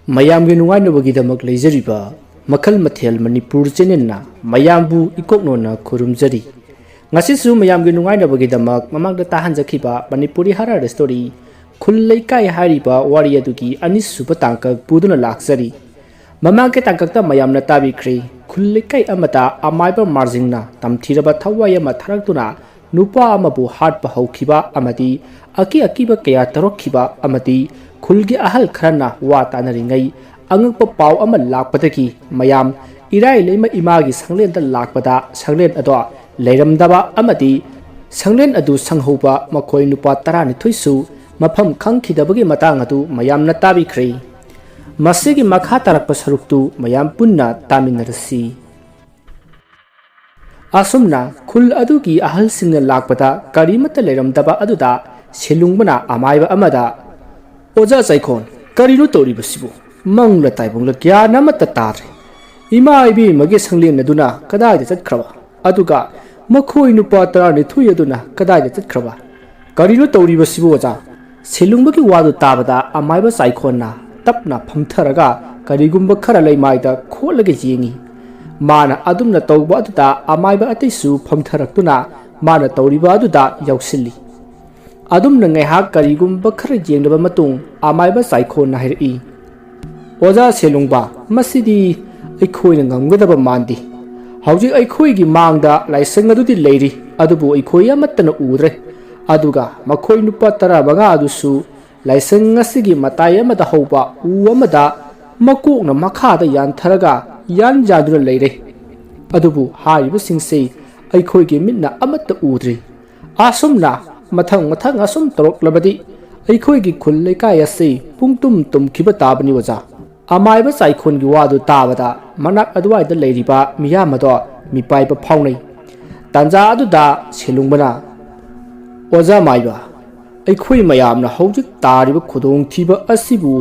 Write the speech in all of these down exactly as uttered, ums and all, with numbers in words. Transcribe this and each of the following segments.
ꯃꯌꯥꯝꯒꯤ ꯅꯨꯡꯉꯥꯏꯅꯕꯒꯤꯗꯃꯛ ꯂꯩꯖꯔꯤꯕ ꯃꯈꯜ ꯃꯊꯦꯜ ꯃꯅꯤꯄꯨꯔ ꯆꯦꯅꯦꯜꯅ ꯃꯌꯥꯝꯕꯨ ꯏꯀꯣꯛꯅꯣꯅ ꯈꯨꯔꯨꯝꯖꯔꯤ꯫ ꯉꯁꯤꯁꯨ ꯃꯌꯥꯝꯒꯤ ꯅꯨꯡꯉꯥꯏꯅꯕꯒꯤꯗꯃꯛ ꯃꯃꯥꯡꯗ ꯇꯥꯍꯟꯖꯈꯤꯕ ꯃꯅꯤꯄꯨꯔꯤ ꯍꯔꯥꯔ ꯁ꯭ꯇꯣꯔꯤ ꯈꯨꯜ ꯂꯩꯀꯥꯏ ꯍꯥꯏꯔꯤꯕ ꯋꯥꯔꯤ ꯑꯗꯨꯒꯤ ꯑꯅꯤꯁꯨꯕ ꯇꯥꯡꯀꯛ ꯄꯨꯗꯨꯅ ꯂꯥꯛꯆꯔꯤ꯫ ꯃꯃꯥꯡꯒꯤ ꯇꯥꯡꯀꯛꯇ ꯃꯌꯥꯝꯅ ꯇꯥꯕꯤꯈ꯭ꯔꯦ, ꯈꯨꯜ ꯂꯩꯀꯥꯏ ꯑꯃꯗ ꯑꯃꯥꯏꯕ ꯃꯥꯔꯖꯤꯡꯅ ꯇꯝꯊꯤꯔꯕ ꯊꯋꯥꯏ ꯑꯃ ꯊꯥꯔꯛꯇꯨꯅ ꯅꯨꯄꯥ ꯑꯃꯕꯨ ꯍꯥꯠꯄ ꯍꯧꯈꯤꯕ ꯑꯃꯗꯤ ꯑꯀꯤ ꯑꯀꯤꯕ ꯀꯌꯥ ꯇꯧꯔꯛꯈꯤꯕ ꯑꯃꯗꯤ ꯈꯨꯜꯒꯤ ꯑꯍꯜ ꯈꯔꯅ ꯋꯥ ꯇꯥꯅꯔꯤꯉꯩ ꯑꯉꯛꯄ ꯄꯥꯎ ꯑꯃ ꯂꯥꯛꯄꯗꯒꯤ ꯃꯌꯥꯝ ꯏꯔꯥꯏ ꯂꯩꯃ ꯏꯃꯥꯒꯤ ꯁꯪꯂꯦꯟꯗ ꯂꯥꯛꯄꯗ ꯁꯪꯂꯦꯟ ꯑꯗꯣ ꯂꯩꯔꯝꯗꯕ ꯑꯃꯗꯤ ꯁꯪꯂꯦꯟ ꯑꯗꯨ ꯁꯪꯍꯧꯕ ꯃꯈꯣꯏ ꯅꯨꯄꯥ ꯇꯔꯥꯅꯤꯊꯣꯏꯁꯨ ꯃꯐꯝ ꯈꯪꯈꯤꯗꯕꯒꯤ ꯃꯇꯥꯡ ꯑꯗꯨ ꯃꯌꯥꯝꯅ ꯇꯥꯕꯤꯈ꯭ꯔꯦ꯫ ꯃꯁꯤꯒꯤ ꯃꯈꯥ ꯇꯥꯔꯛꯄ ꯁꯔꯨꯛꯇꯨ ꯃꯌꯥꯝ ꯄꯨꯟꯅ ꯇꯥꯃꯤꯟꯅꯔꯁꯤ꯫ ꯑꯁꯨꯝꯅ ꯈꯨꯜ ꯑꯗꯨꯒꯤ ꯑꯍꯜꯁꯤꯡꯅ ꯂꯥꯛꯄꯗ ꯀꯔꯤꯃꯠꯇ ꯂꯩꯔꯝꯗꯕ ꯑꯗꯨꯗ ꯁꯦꯂꯨꯡꯕꯅ ꯑꯃꯥꯏꯕ ꯑꯃꯗ, "ꯑꯣꯖꯥ ꯆꯥꯏꯈꯣꯟ, ꯀꯔꯤꯅꯣ ꯇꯧꯔꯤꯕꯁꯤꯕꯨ? ꯃꯪꯂ ꯇꯥꯏꯕꯪꯂ ꯒ꯭ꯌꯥꯟ ꯑꯃꯠꯇ ꯇꯥꯗ꯭ꯔꯦ꯫ ꯏꯃꯥ ꯏꯕꯦꯝꯃꯒꯤ ꯁꯪꯂꯦꯟ ꯑꯗꯨꯅ ꯀꯗꯥꯏꯗ ꯆꯠꯈ꯭ꯔꯕ? ꯑꯗꯨꯒ ꯃꯈꯣꯏ ꯅꯨꯄꯥ ꯇꯔꯥꯅꯤꯊꯣꯏ ꯑꯗꯨꯅ ꯀꯗꯥꯏꯗ ꯆꯠꯈ꯭ꯔꯕ? ꯀꯔꯤꯅꯣ ꯇꯧꯔꯤꯕꯁꯤꯕꯨ, ꯑꯣꯖꯥ?" ꯁꯦꯂꯨꯡꯕꯒꯤ ꯋꯥꯗꯨ ꯇꯥꯕꯗ ꯑꯃꯥꯏꯕ ꯆꯥꯏꯈꯣꯟꯅ ꯇꯞꯅ ꯐꯝꯊꯔꯒ ꯀꯔꯤꯒꯨꯝꯕ ꯈꯔ ꯂꯩꯃꯥꯏꯗ ꯈꯣꯠꯂꯒ ꯌꯦꯡꯏ꯫ ꯃꯥꯅ ꯑꯗꯨꯝꯅ ꯇꯧꯕ ꯑꯗꯨꯗ ꯑꯃꯥꯏꯕ ꯑꯇꯩꯁꯨ ꯐꯝꯊꯔꯛꯇꯨꯅ ꯃꯥꯅ ꯇꯧꯔꯤꯕ ꯑꯗꯨꯗ ꯌꯥꯎꯁꯤꯜꯂꯤ꯫ ꯑꯗꯨꯝꯅ ꯉꯥꯏꯍꯥꯛ ꯀꯔꯤꯒꯨꯝꯕ ꯈꯔ ꯌꯦꯡꯂꯕ ꯃꯇꯨꯡ ꯑꯃꯥꯏꯕ ꯆꯥꯏꯈꯣꯟꯅ ꯍꯥꯏꯔꯛꯏ, "ꯑꯣꯖꯥ ꯁꯦꯂꯨꯡꯕ, ꯃꯁꯤꯗꯤ ꯑꯩꯈꯣꯏꯅ ꯉꯝꯒꯗꯕ ꯃꯥꯟꯗꯦ꯫ ꯍꯧꯖꯤꯛ ꯑꯩꯈꯣꯏꯒꯤ ꯃꯥꯡꯗ ꯂꯥꯏꯁꯪ ꯑꯗꯨꯗꯤ ꯂꯩꯔꯤ, ꯑꯗꯨꯕꯨ ꯑꯩꯈꯣꯏ ꯑꯃꯠꯇꯅ ꯎꯗ꯭ꯔꯦ꯫ ꯑꯗꯨꯒ ꯃꯈꯣꯏ ꯅꯨꯄꯥ ꯇꯔꯥꯃꯉꯥ ꯑꯗꯨꯁꯨ ꯂꯥꯏꯁꯪ ꯑꯁꯤꯒꯤ ꯃꯇꯥꯏ ꯑꯃꯗ ꯍꯧꯕ ꯎ ꯑꯃꯗ ꯃꯀꯣꯛꯅ ꯃꯈꯥꯗ ꯌꯥꯟꯊꯔꯒ ꯌꯥꯟ ꯌꯥꯟꯗꯨꯅ ꯂꯩꯔꯦ꯫ ꯑꯗꯨꯕꯨ ꯍꯥꯏꯔꯤꯕꯁꯤꯡꯁꯤ ꯑꯩꯈꯣꯏꯒꯤ ꯃꯤꯠꯅ ꯑꯃꯠꯇ ꯎꯗ꯭ꯔꯤ꯫ ꯑꯁꯨꯝꯅ ꯃꯊꯪ ꯃꯊꯪ ꯑꯁꯨꯝ ꯇꯧꯔꯛꯂꯕꯗꯤ ꯑꯩꯈꯣꯏꯒꯤ ꯈꯨꯜ ꯂꯩꯀꯥꯏ ꯑꯁꯤ ꯄꯨꯡꯇꯨꯝ ꯇꯨꯝꯈꯤꯕ ꯇꯥꯕꯅꯤ, ꯑꯣꯖꯥ꯫" ꯑꯃꯥꯏꯕ ꯆꯥꯏꯈꯣꯟꯒꯤ ꯋꯥꯗꯨ ꯇꯥꯕꯗ ꯃꯅꯥꯛ ꯑꯗꯨꯋꯥꯏꯗ ꯂꯩꯔꯤꯕ ꯃꯤꯌꯥꯝ ꯑꯗꯣ ꯃꯤꯄꯥꯏꯕ ꯐꯥꯎꯅꯩ꯫ ꯇꯥꯟꯖꯥ ꯑꯗꯨꯗ ꯁꯦꯂꯨꯡꯕꯅ, "ꯑꯣꯖꯥ ꯃꯥꯏꯕ, ꯑꯩꯈꯣꯏ ꯃꯌꯥꯝꯅ ꯍꯧꯖꯤꯛ ꯇꯥꯔꯤꯕ ꯈꯨꯗꯣꯡꯊꯤꯕ ꯑꯁꯤꯕꯨ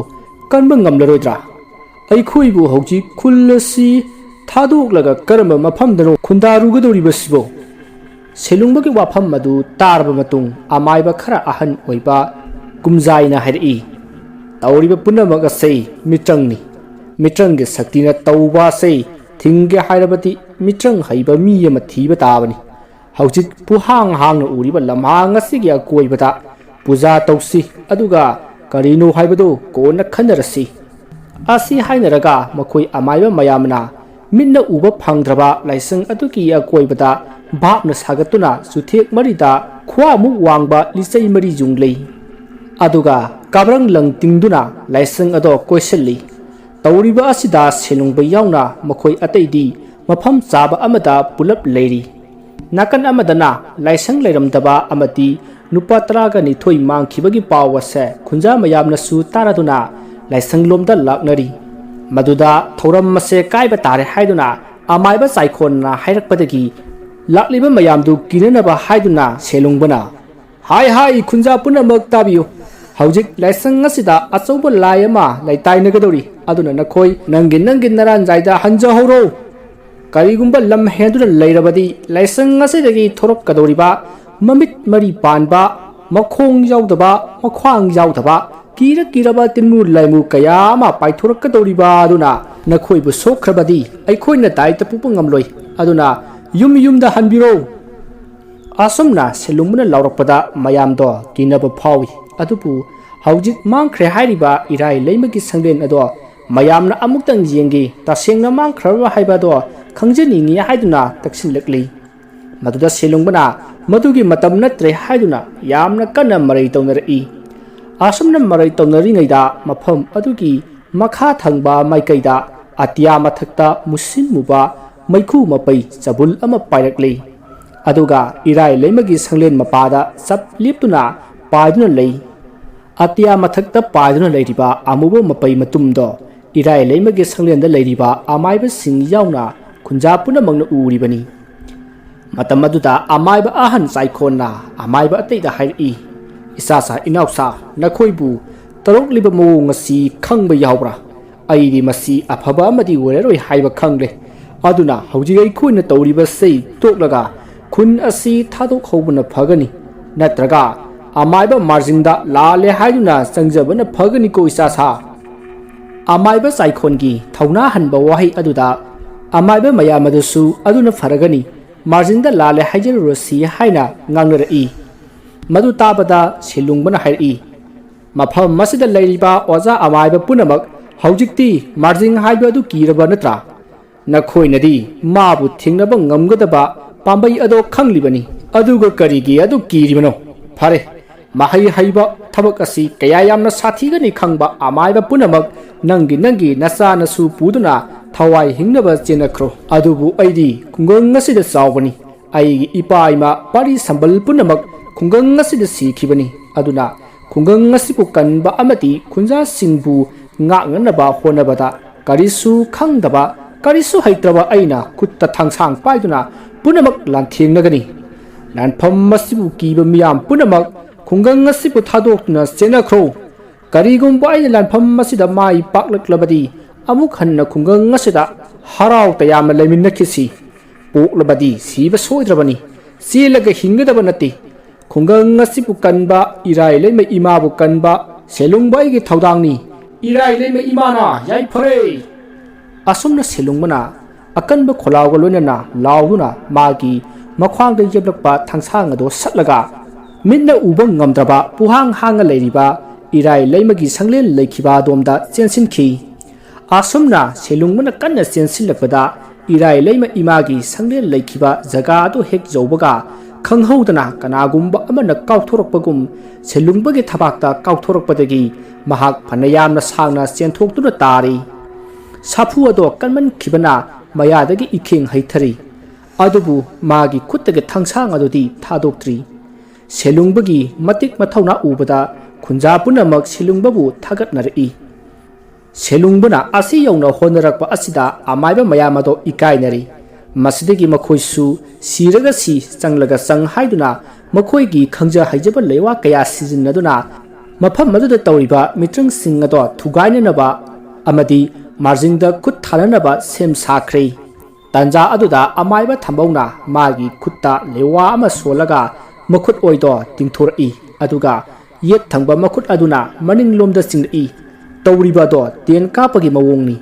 ꯀꯟꯕ ꯉꯝꯂꯔꯣꯏꯗ꯭ꯔꯥ? ꯑꯩꯈꯣꯏꯕꯨ ꯍꯧꯖꯤꯛ ꯈꯨꯜ ꯑꯁꯤ ꯊꯥꯗꯣꯛꯂꯒ ꯀꯔꯝꯕ ꯃꯐꯝꯗꯅꯣ ꯈꯨꯟꯗꯥꯔꯨꯒꯗꯧꯔꯤꯕꯁꯤꯕꯣ?" ꯁꯦꯂꯨꯡꯕꯒꯤ ꯋꯥꯐꯝ ꯑꯗꯨ ꯇꯥꯔꯕ ꯃꯇꯨꯡ ꯑꯃꯥꯏꯕ ꯈꯔ ꯑꯍꯟ ꯑꯣꯏꯕ ꯀꯨꯝꯖꯥꯏꯅ ꯍꯥꯏꯔꯛꯏ, ꯇꯧꯔꯤꯕ ꯄꯨꯝꯅꯃꯛ ꯑꯁꯤ ꯃꯤꯇ꯭ꯔꯪꯅꯤ꯫ ꯃꯤꯇ꯭ꯔꯪꯒꯤ ꯁꯛꯇꯤꯅ ꯇꯧꯕ ꯑꯁꯤ ꯊꯤꯡꯒꯦ ꯍꯥꯏꯔꯕꯗꯤ ꯃꯤꯇ꯭ꯔꯪ ꯍꯩꯕ ꯃꯤ ꯑꯃ ꯊꯤꯕ ꯇꯥꯕꯅꯤ꯫ ꯍꯧꯖꯤꯛ ꯄꯨꯍꯥꯡ ꯍꯥꯡꯅ ꯎꯔꯤꯕ ꯂꯝꯍꯥꯡ ꯑꯁꯤꯒꯤ ꯑꯀꯣꯏꯕꯗ ꯄꯨꯖꯥ ꯇꯧꯁꯤ, ꯑꯗꯨꯒ ꯀꯔꯤꯅꯣ ꯍꯥꯏꯕꯗꯨ ꯀꯣꯟꯅ ꯈꯟꯅꯔꯁꯤ꯫ ꯑꯁꯤ ꯍꯥꯏꯅꯔꯒ ꯃꯈꯣꯏ ꯑꯃꯥꯏꯕ ꯃꯌꯥꯝꯅ ꯃꯤꯠꯅ ꯎꯕ ꯐꯪꯗ꯭ꯔꯕ ꯂꯥꯏꯁꯪ ꯑꯗꯨꯒꯤ ꯑꯀꯣꯏꯕꯗ ꯚꯥꯞꯅ ꯁꯥꯒꯠꯇꯨꯅ ꯆꯨꯊꯦꯛ ꯃꯔꯤꯗ ꯈ꯭ꯋꯥꯃꯨꯛ ꯋꯥꯡꯕ ꯂꯤꯆꯩ ꯃꯔꯤ ꯌꯨꯡꯂꯤ꯫ ꯑꯗꯨꯒ ꯀꯥꯕ꯭ꯔꯪ ꯂꯪ ꯇꯤꯡꯗꯨꯅ ꯂꯥꯏꯁꯪ ꯑꯗꯣ ꯀꯣꯏꯁꯤꯜꯂꯤ꯫ ꯇꯧꯔꯤꯕ ꯑꯁꯤꯗ ꯁꯦꯂꯨꯡꯕ ꯌꯥꯎꯅ ꯃꯈꯣꯏ ꯑꯇꯩꯗꯤ ꯃꯐꯝ ꯆꯥꯕ ꯑꯃꯗ ꯄꯨꯂꯞ ꯂꯩꯔꯤ꯫ ꯅꯥꯀꯟ ꯑꯃꯗꯅ ꯂꯥꯏꯁꯪ ꯂꯩꯔꯝꯗꯕ ꯑꯃꯗꯤ ꯅꯨꯄꯥ ꯇꯔꯥꯒ ꯅꯤꯊꯣꯏ ꯃꯥꯡꯈꯤꯕꯒꯤ ꯄꯥꯎ ꯑꯁꯦ ꯈꯨꯟꯖꯥ ꯃꯌꯥꯝꯅꯁꯨ ꯇꯥꯔꯗꯨꯅ ꯂꯥꯏꯁꯪꯂꯣꯝꯗ ꯂꯥꯛꯅꯔꯤ꯫ ꯃꯗꯨꯗ ꯊꯧꯔꯝ ꯑꯁꯦ ꯀꯥꯏꯕ ꯇꯥꯔꯦ ꯍꯥꯏꯗꯨꯅ ꯑꯃꯥꯏꯕ ꯆꯥꯏꯈꯣꯟꯅ ꯍꯥꯏꯔꯛꯄꯗꯒꯤ ꯂꯥꯛꯂꯤꯕ ꯃꯌꯥꯝꯗꯨ ꯀꯤꯅꯅꯕ ꯍꯥꯏꯗꯨꯅ ꯁꯦꯂꯨꯡꯕꯅ, "ꯍꯥꯏ ꯍꯥꯏ, ꯈꯨꯟꯖꯥ ꯄꯨꯝꯅꯃꯛ ꯇꯥꯕꯤꯌꯨ꯫ ꯍꯧꯖꯤꯛ ꯂꯥꯏꯁꯪ ꯑꯁꯤꯗ ꯑꯆꯧꯕ ꯂꯥꯏ ꯑꯃ ꯂꯩꯇꯥꯏꯅꯒꯗꯧꯔꯤ꯫ ꯑꯗꯨꯅ ꯅꯈꯣꯏ ꯅꯪꯒꯤ ꯅꯪꯒꯤ ꯅꯔꯥꯟꯖꯥꯏꯗ ꯍꯟꯖꯍꯧꯔꯣ꯫ ꯀꯔꯤꯒꯨꯝꯕ ꯂꯝ ꯍꯦꯟꯗꯨꯅ ꯂꯩꯔꯕꯗꯤ ꯂꯥꯏꯁꯪ ꯑꯁꯤꯗꯒꯤ ꯊꯣꯔꯛꯀꯗꯧꯔꯤꯕ ꯃꯃꯤꯠ ꯃꯔꯤ ꯄꯥꯟꯕ, ꯃꯈꯣꯡ ꯌꯥꯎꯗꯕ, ꯃꯈ꯭ꯋꯥꯡ ꯌꯥꯎꯗꯕ, ꯀꯤꯔ ꯀꯤꯔꯕ ꯇꯤꯟꯃꯨ ꯂꯥꯏꯃꯨ ꯀꯌꯥ ꯑꯃ ꯄꯥꯏꯊꯣꯔꯛꯀꯗꯧꯔꯤꯕ ꯑꯗꯨꯅ ꯅꯈꯣꯏꯕꯨ ꯁꯣꯛꯈ꯭ꯔꯕꯗꯤ ꯑꯩꯈꯣꯏꯅ ꯗꯥꯏꯇ ꯄꯨꯕ ꯉꯝꯂꯣꯏ꯫ ꯑꯗꯨꯅ ꯌꯨꯝ ꯌꯨꯝꯗ ꯍꯟꯕꯤꯔꯣ꯫" ꯑꯁꯨꯝꯅ ꯁꯦꯂꯨꯡꯕꯅ ꯂꯥꯎꯔꯛꯄꯗ ꯃꯌꯥꯝꯗꯣ ꯀꯤꯅꯕ ꯐꯥꯎꯏ꯫ ꯑꯗꯨꯕꯨ ꯍꯧꯖꯤꯛ ꯃꯥꯡꯈ꯭ꯔꯦ ꯍꯥꯏꯔꯤꯕ ꯏꯔꯥꯏ ꯂꯩꯃꯒꯤ ꯁꯪꯂꯦꯟ ꯑꯗꯣ ꯃꯌꯥꯝꯅ ꯑꯃꯨꯛꯇꯪ ꯌꯦꯡꯒꯦ, ꯇꯁꯦꯡꯅ ꯃꯥꯡꯈ꯭ꯔꯕ ꯍꯥꯏꯕ ꯑꯗꯣ ꯈꯪꯖꯅꯤꯡꯉꯤ ꯍꯥꯏꯗꯨꯅ ꯇꯛꯁꯤꯜꯂꯛꯂꯤ꯫ ꯃꯗꯨꯗ ꯁꯦꯂꯨꯡꯕꯅ, "ꯃꯗꯨꯒꯤ ꯃꯇꯝ ꯅꯠꯇ꯭ꯔꯦ" ꯍꯥꯏꯗꯨꯅ ꯌꯥꯝꯅ ꯀꯟꯅ ꯃꯔꯩ ꯇꯧꯅꯔꯛꯏ꯫ ꯑꯁꯨꯝꯅ ꯃꯔꯩ ꯇꯧꯅꯔꯤꯉꯩꯗ ꯃꯐꯝ ꯑꯗꯨꯒꯤ ꯃꯈꯥ ꯊꯪꯕ ꯃꯥꯏꯀꯩꯗ ꯑꯇꯤꯌꯥ ꯃꯊꯛꯇ ꯃꯨꯁꯤꯟ ꯃꯨꯕ ꯃꯩꯈꯨ ꯃꯄꯩ ꯆꯕꯨꯜ ꯑꯃ ꯄꯥꯏꯔꯛꯂꯤ꯫ ꯑꯗꯨꯒ ꯏꯔꯥꯏ ꯂꯩꯃꯒꯤ ꯁꯪꯂꯦꯟ ꯃꯄꯥꯗ ꯆꯞ ꯂꯦꯞꯇꯨꯅ ꯄꯥꯏꯗꯨꯅ ꯂꯩ꯫ ꯑꯇꯤꯌꯥ ꯃꯊꯛꯇ ꯄꯥꯏꯗꯨꯅ ꯂꯩꯔꯤꯕ ꯑꯃꯨꯕ ꯃꯄꯩ ꯃꯇꯨꯝꯗꯣ ꯏꯔꯥꯏ ꯂꯩꯃꯒꯤ ꯁꯪꯂꯦꯟꯗ ꯂꯩꯔꯤꯕ ꯑꯃꯥꯏꯕꯁꯤꯡ ꯌꯥꯎꯅ ꯈꯨꯟꯖꯥ ꯄꯨꯝꯅꯃꯛꯅ ꯎꯔꯤꯕꯅꯤ꯫ ꯃꯇꯝ ꯑꯗꯨꯗ ꯑꯃꯥꯏꯕ ꯑꯍꯟ ꯆꯥꯏꯈꯣꯟꯅ ꯑꯃꯥꯏꯕ ꯑꯇꯩꯗ ꯍꯥꯏꯔꯛꯏ, "ꯏꯆꯥꯁꯥ ꯏꯅꯥꯎꯁꯥ, ꯅꯈꯣꯏꯕꯨ ꯇꯧꯔꯛꯂꯤꯕ ꯃꯑꯣꯡ ꯑꯁꯤ ꯈꯪꯕ ꯌꯥꯎꯕ꯭ꯔꯥ? ꯑꯩꯗꯤ ꯃꯁꯤ ꯑꯐꯕ ꯑꯃꯗꯤ ꯑꯣꯏꯔꯔꯣꯏ ꯍꯥꯏꯕ ꯈꯪꯂꯦ꯫ ꯑꯗꯨꯅ ꯍꯧꯖꯤꯛ ꯑꯩꯈꯣꯏꯅ ꯇꯧꯔꯤꯕꯁꯤ ꯇꯣꯛꯂꯒ ꯈꯨꯟ ꯑꯁꯤ ꯊꯥꯗꯣꯛꯍꯧꯕꯅ ꯐꯒꯅꯤ, ꯅꯠꯇ꯭ꯔꯒ ꯑꯃꯥꯏꯕ ꯃꯥꯔꯖꯤꯡꯗ ꯂꯥꯜꯂꯦ ꯍꯥꯏꯗꯨꯅ ꯆꯪꯖꯕꯅ ꯐꯒꯅꯤꯀꯣ ꯏꯆꯥꯁꯥ꯫ ꯑꯃꯥꯏꯕ ꯆꯥꯏꯈꯣꯟꯒꯤ ꯊꯧꯅꯥ ꯍꯟꯕ ꯋꯥꯍꯩ ꯑꯗꯨꯗ ꯑꯃꯥꯏꯕ ꯃꯌꯥꯝ ꯑꯗꯨꯁꯨ ꯑꯗꯨꯅ ꯐꯔꯒꯅꯤ, ꯃꯥꯔꯖꯤꯡꯗ ꯂꯥꯜꯂꯦ ꯍꯥꯏꯖꯔꯨꯔꯁꯤ ꯍꯥꯏꯅ ꯉꯥꯡꯅꯔꯛꯏ꯫ ꯃꯗꯨ ꯇꯥꯕꯗ ꯁꯦꯂꯨꯡꯕꯅ ꯍꯥꯏꯔꯛꯏ, "ꯃꯐꯝ ꯑꯁꯤꯗ ꯂꯩꯔꯤꯕ ꯑꯣꯖꯥ ꯑꯃꯥꯏꯕ ꯄꯨꯝꯅꯃꯛ ꯍꯧꯖꯤꯛꯇꯤ ꯃꯥꯔꯖꯤꯡ ꯍꯥꯏꯕ ꯑꯗꯨ ꯀꯤꯔꯕ ꯅꯠꯇ꯭ꯔꯥ? ꯅꯈꯣꯏꯅꯗꯤ ꯃꯥꯕꯨ ꯊꯦꯡꯅꯕ ꯉꯝꯒꯗꯕ ꯄꯥꯝꯕꯩ ꯑꯗꯣ ꯈꯪꯂꯤꯕꯅꯤ꯫ ꯑꯗꯨꯒ ꯀꯔꯤꯒꯤ ꯑꯗꯨ ꯀꯤꯔꯤꯕꯅꯣ? ꯐꯔꯦ, ꯃꯍꯩ ꯍꯩꯕ ꯊꯕꯛ ꯑꯁꯤ ꯀꯌꯥ ꯌꯥꯝꯅ ꯁꯥꯊꯤꯒꯅꯤ ꯈꯪꯕ ꯑꯃꯥꯏꯕ ꯄꯨꯝꯅꯃꯛ ꯅꯪꯒꯤ ꯅꯪꯒꯤ ꯅꯆꯥ ꯅꯁꯨ ꯄꯨꯗꯨꯅ ꯊꯋꯥꯏ ꯍꯤꯡꯅꯕ ꯆꯦꯟꯅꯈ꯭ꯔꯣ꯫ ꯑꯗꯨꯕꯨ ꯑꯩꯗꯤ ꯈꯨꯡꯒꯪ ꯑꯁꯤꯗ ꯆꯥꯎꯕꯅꯤ꯫ ꯑꯩꯒꯤ ꯏꯄꯥ ꯏꯃꯥ ꯄꯥꯔꯤ ꯁꯝꯕꯜ ꯄꯨꯝꯅꯃꯛ ꯈꯨꯡꯒꯪ ꯑꯁꯤꯗ ꯁꯤꯈꯤꯕꯅꯤ꯫ ꯑꯗꯨꯅ ꯈꯨꯡꯒꯪ ꯑꯁꯤꯕꯨ ꯀꯟꯕ ꯑꯃꯗꯤ ꯈꯨꯟꯖꯥꯁꯤꯡꯕꯨ ꯉꯥꯛꯅꯅꯕ ꯍꯣꯠꯅꯕꯗ ꯀꯔꯤꯁꯨ ꯈꯪꯗꯕ, ꯀꯔꯤꯁꯨ ꯍꯩꯇ꯭ꯔꯕ ꯑꯩꯅ ꯈꯨꯠꯇ ꯊꯥꯡꯁꯥꯡ ꯄꯥꯏꯗꯨꯅ ꯄꯨꯝꯅꯃꯛ ꯂꯥꯟꯊꯦꯡꯅꯒꯅꯤ꯫ ꯂꯥꯟꯐꯝ ꯑꯁꯤꯕꯨ ꯀꯤꯕ ꯃꯤꯌꯥꯝ ꯄꯨꯝꯅꯃꯛ ꯈꯨꯡꯒꯪ ꯑꯁꯤꯕꯨ ꯊꯥꯗꯣꯛꯇꯨꯅ ꯆꯦꯟꯅꯈ꯭ꯔꯣ꯫ ꯀꯔꯤꯒꯨꯝꯕ ꯑꯩꯅ ꯂꯥꯟꯐꯝ ꯑꯁꯤꯗ ꯃꯥꯏ ꯄꯥꯛꯂꯛꯂꯕꯗꯤ ꯑꯃꯨꯛ ꯍꯟꯅ ꯈꯨꯡꯒꯪ ꯑꯁꯤꯗ ꯍꯔꯥꯎ ꯇꯌꯥꯝꯅ ꯂꯩꯃꯤꯟꯅꯈꯤꯁꯤ꯫ ꯄꯣꯛꯂꯕꯗꯤ ꯁꯤꯕ ꯁꯣꯏꯗ꯭ꯔꯕꯅꯤ꯫ ꯆꯦꯜꯂꯒ ꯍꯤꯡꯒꯗꯕ ꯅꯠꯇꯦ꯫ ꯈꯨꯡꯒꯪ ꯑꯁꯤꯕꯨ ꯀꯟꯕ, ꯏꯔꯥꯏ ꯂꯩꯃ ꯏꯃꯥꯕꯨ ꯀꯟꯕ ꯁꯦꯂꯨꯡꯕ ꯑꯩꯒꯤ ꯊꯧꯗꯥꯡꯅꯤ꯫ ꯏꯔꯥꯏ ꯂꯩꯃ ꯏꯃꯥꯅ ꯌꯥꯏꯐꯔꯦ!" ꯑꯁꯨꯝꯅ ꯁꯦꯂꯨꯡꯕꯅ ꯑꯀꯟꯕ ꯈꯣꯜꯂꯥꯎꯒ ꯂꯣꯏꯅꯅ ꯂꯥꯎꯗꯨꯅ ꯃꯥꯒꯤ ꯃꯈ꯭ꯋꯥꯡꯗ ꯌꯦꯞꯂꯛꯄ ꯊꯥꯡꯁꯥꯡ ꯑꯗꯨ ꯁꯠꯂꯒ ꯃꯤꯠꯅ ꯎꯕ ꯉꯝꯗ꯭ꯔꯕ ꯄꯨꯍꯥꯡ ꯍꯥꯡꯉ ꯂꯩꯔꯤꯕ ꯏꯔꯥꯏ ꯂꯩꯃꯒꯤ ꯁꯪꯂꯦꯟ ꯂꯩꯈꯤꯕ ꯑꯗꯣꯝꯗ ꯆꯦꯟꯁꯤꯟꯈꯤ꯫ ꯑꯁꯨꯝꯅ ꯁꯦꯂꯨꯡꯕꯅ ꯀꯟꯅ ꯆꯦꯟꯁꯤꯜꯂꯛꯄꯗ ꯏꯔꯥꯏ ꯂꯩꯃ ꯏꯃꯥꯒꯤ ꯁꯪꯂꯦꯟ ꯂꯩꯈꯤꯕ ꯖꯒꯥ ꯑꯗꯨ ꯍꯦꯛ ꯌꯧꯕꯒ ꯈꯪꯍꯧꯗꯅ ꯀꯅꯥꯒꯨꯝꯕ ꯑꯃꯅ ꯀꯥꯎꯊꯣꯔꯛꯄꯒꯨꯝ ꯁꯦꯂꯨꯡꯕꯒꯤ ꯊꯕꯥꯛꯇ ꯀꯥꯎꯊꯣꯔꯛꯄꯗꯒꯤ ꯃꯍꯥꯛ ꯐꯅ ꯌꯥꯝꯅ ꯁꯥꯡꯅ ꯆꯦꯟꯊꯣꯛꯇꯨꯅ ꯇꯥꯔꯤ꯫ ꯁꯥꯐꯨ ꯑꯗꯣ ꯀꯟꯃꯟꯈꯤꯕꯅ ꯃꯌꯥꯗꯒꯤ ꯏꯈꯦꯡ ꯍꯩꯊꯔꯤ꯫ ꯑꯗꯨꯕꯨ ꯃꯥꯒꯤ ꯈꯨꯠꯇꯒꯤ ꯊꯥꯡꯁꯥꯡ ꯑꯗꯨꯗꯤ ꯊꯥꯗꯣꯛꯇ꯭ꯔꯤ꯫ ꯁꯦꯂꯨꯡꯕꯒꯤ ꯃꯇꯤꯛ ꯃꯊꯧꯅꯥ ꯎꯕꯗ ꯈꯨꯟꯖꯥ ꯄꯨꯝꯅꯃꯛ ꯁꯦꯂꯨꯡꯕꯕꯨ ꯊꯥꯒꯠꯅꯔꯛꯏ꯫ ꯁꯦꯂꯨꯡꯕꯅ ꯑꯁꯤ ꯌꯧꯅ ꯍꯣꯠꯅꯔꯛꯄ ꯑꯁꯤꯗ ꯑꯃꯥꯏꯕ ꯃꯌꯥꯝ ꯑꯗꯣ ꯏꯀꯥꯏꯅꯔꯤ꯫ ꯃꯁꯤꯗꯒꯤ ꯃꯈꯣꯏꯁꯨ ꯁꯤꯔꯒ ꯁꯤ, ꯆꯪꯂꯒ ꯆꯪ ꯍꯥꯏꯗꯨꯅ ꯃꯈꯣꯏꯒꯤ ꯈꯪꯖ ꯍꯩꯖꯕ ꯂꯩꯋꯥ ꯀꯌꯥ ꯁꯤꯖꯤꯟꯅꯗꯨꯅ ꯃꯐꯝ ꯑꯗꯨꯗ ꯇꯧꯔꯤꯕ ꯃꯤꯇ꯭ꯔꯪꯁꯤꯡ ꯑꯗꯣ ꯊꯨꯒꯥꯏꯅꯅꯕ ꯑꯃꯗꯤ ꯃꯥꯔꯖꯤꯡꯗ ꯈꯨꯠ ꯊꯥꯅꯅꯕ ꯁꯦꯝ ꯁꯥꯈ꯭ꯔꯦ꯫ ꯇꯥꯟꯖꯥ ꯑꯗꯨꯗ ꯑꯃꯥꯏꯕ ꯊꯝꯕꯧꯅ ꯃꯥꯒꯤ ꯈꯨꯠꯇ ꯂꯩꯋꯥ ꯑꯃ ꯁꯣꯜꯂꯒ ꯃꯈꯨꯠ ꯑꯣꯏꯗꯣ ꯇꯤꯡꯊꯣꯔꯛꯏ꯫ ꯑꯗꯨꯒ ꯌꯦꯠ ꯊꯪꯕ ꯃꯈꯨꯠ ꯑꯗꯨꯅ ꯃꯅꯤꯡꯂꯣꯝꯗ ꯆꯤꯡꯂꯛꯏ꯫ ꯇꯧꯔꯤꯕ ꯑꯗꯣ ꯇꯦꯟ ꯀꯥꯞꯄꯒꯤ ꯃꯑꯣꯡꯅꯤ꯫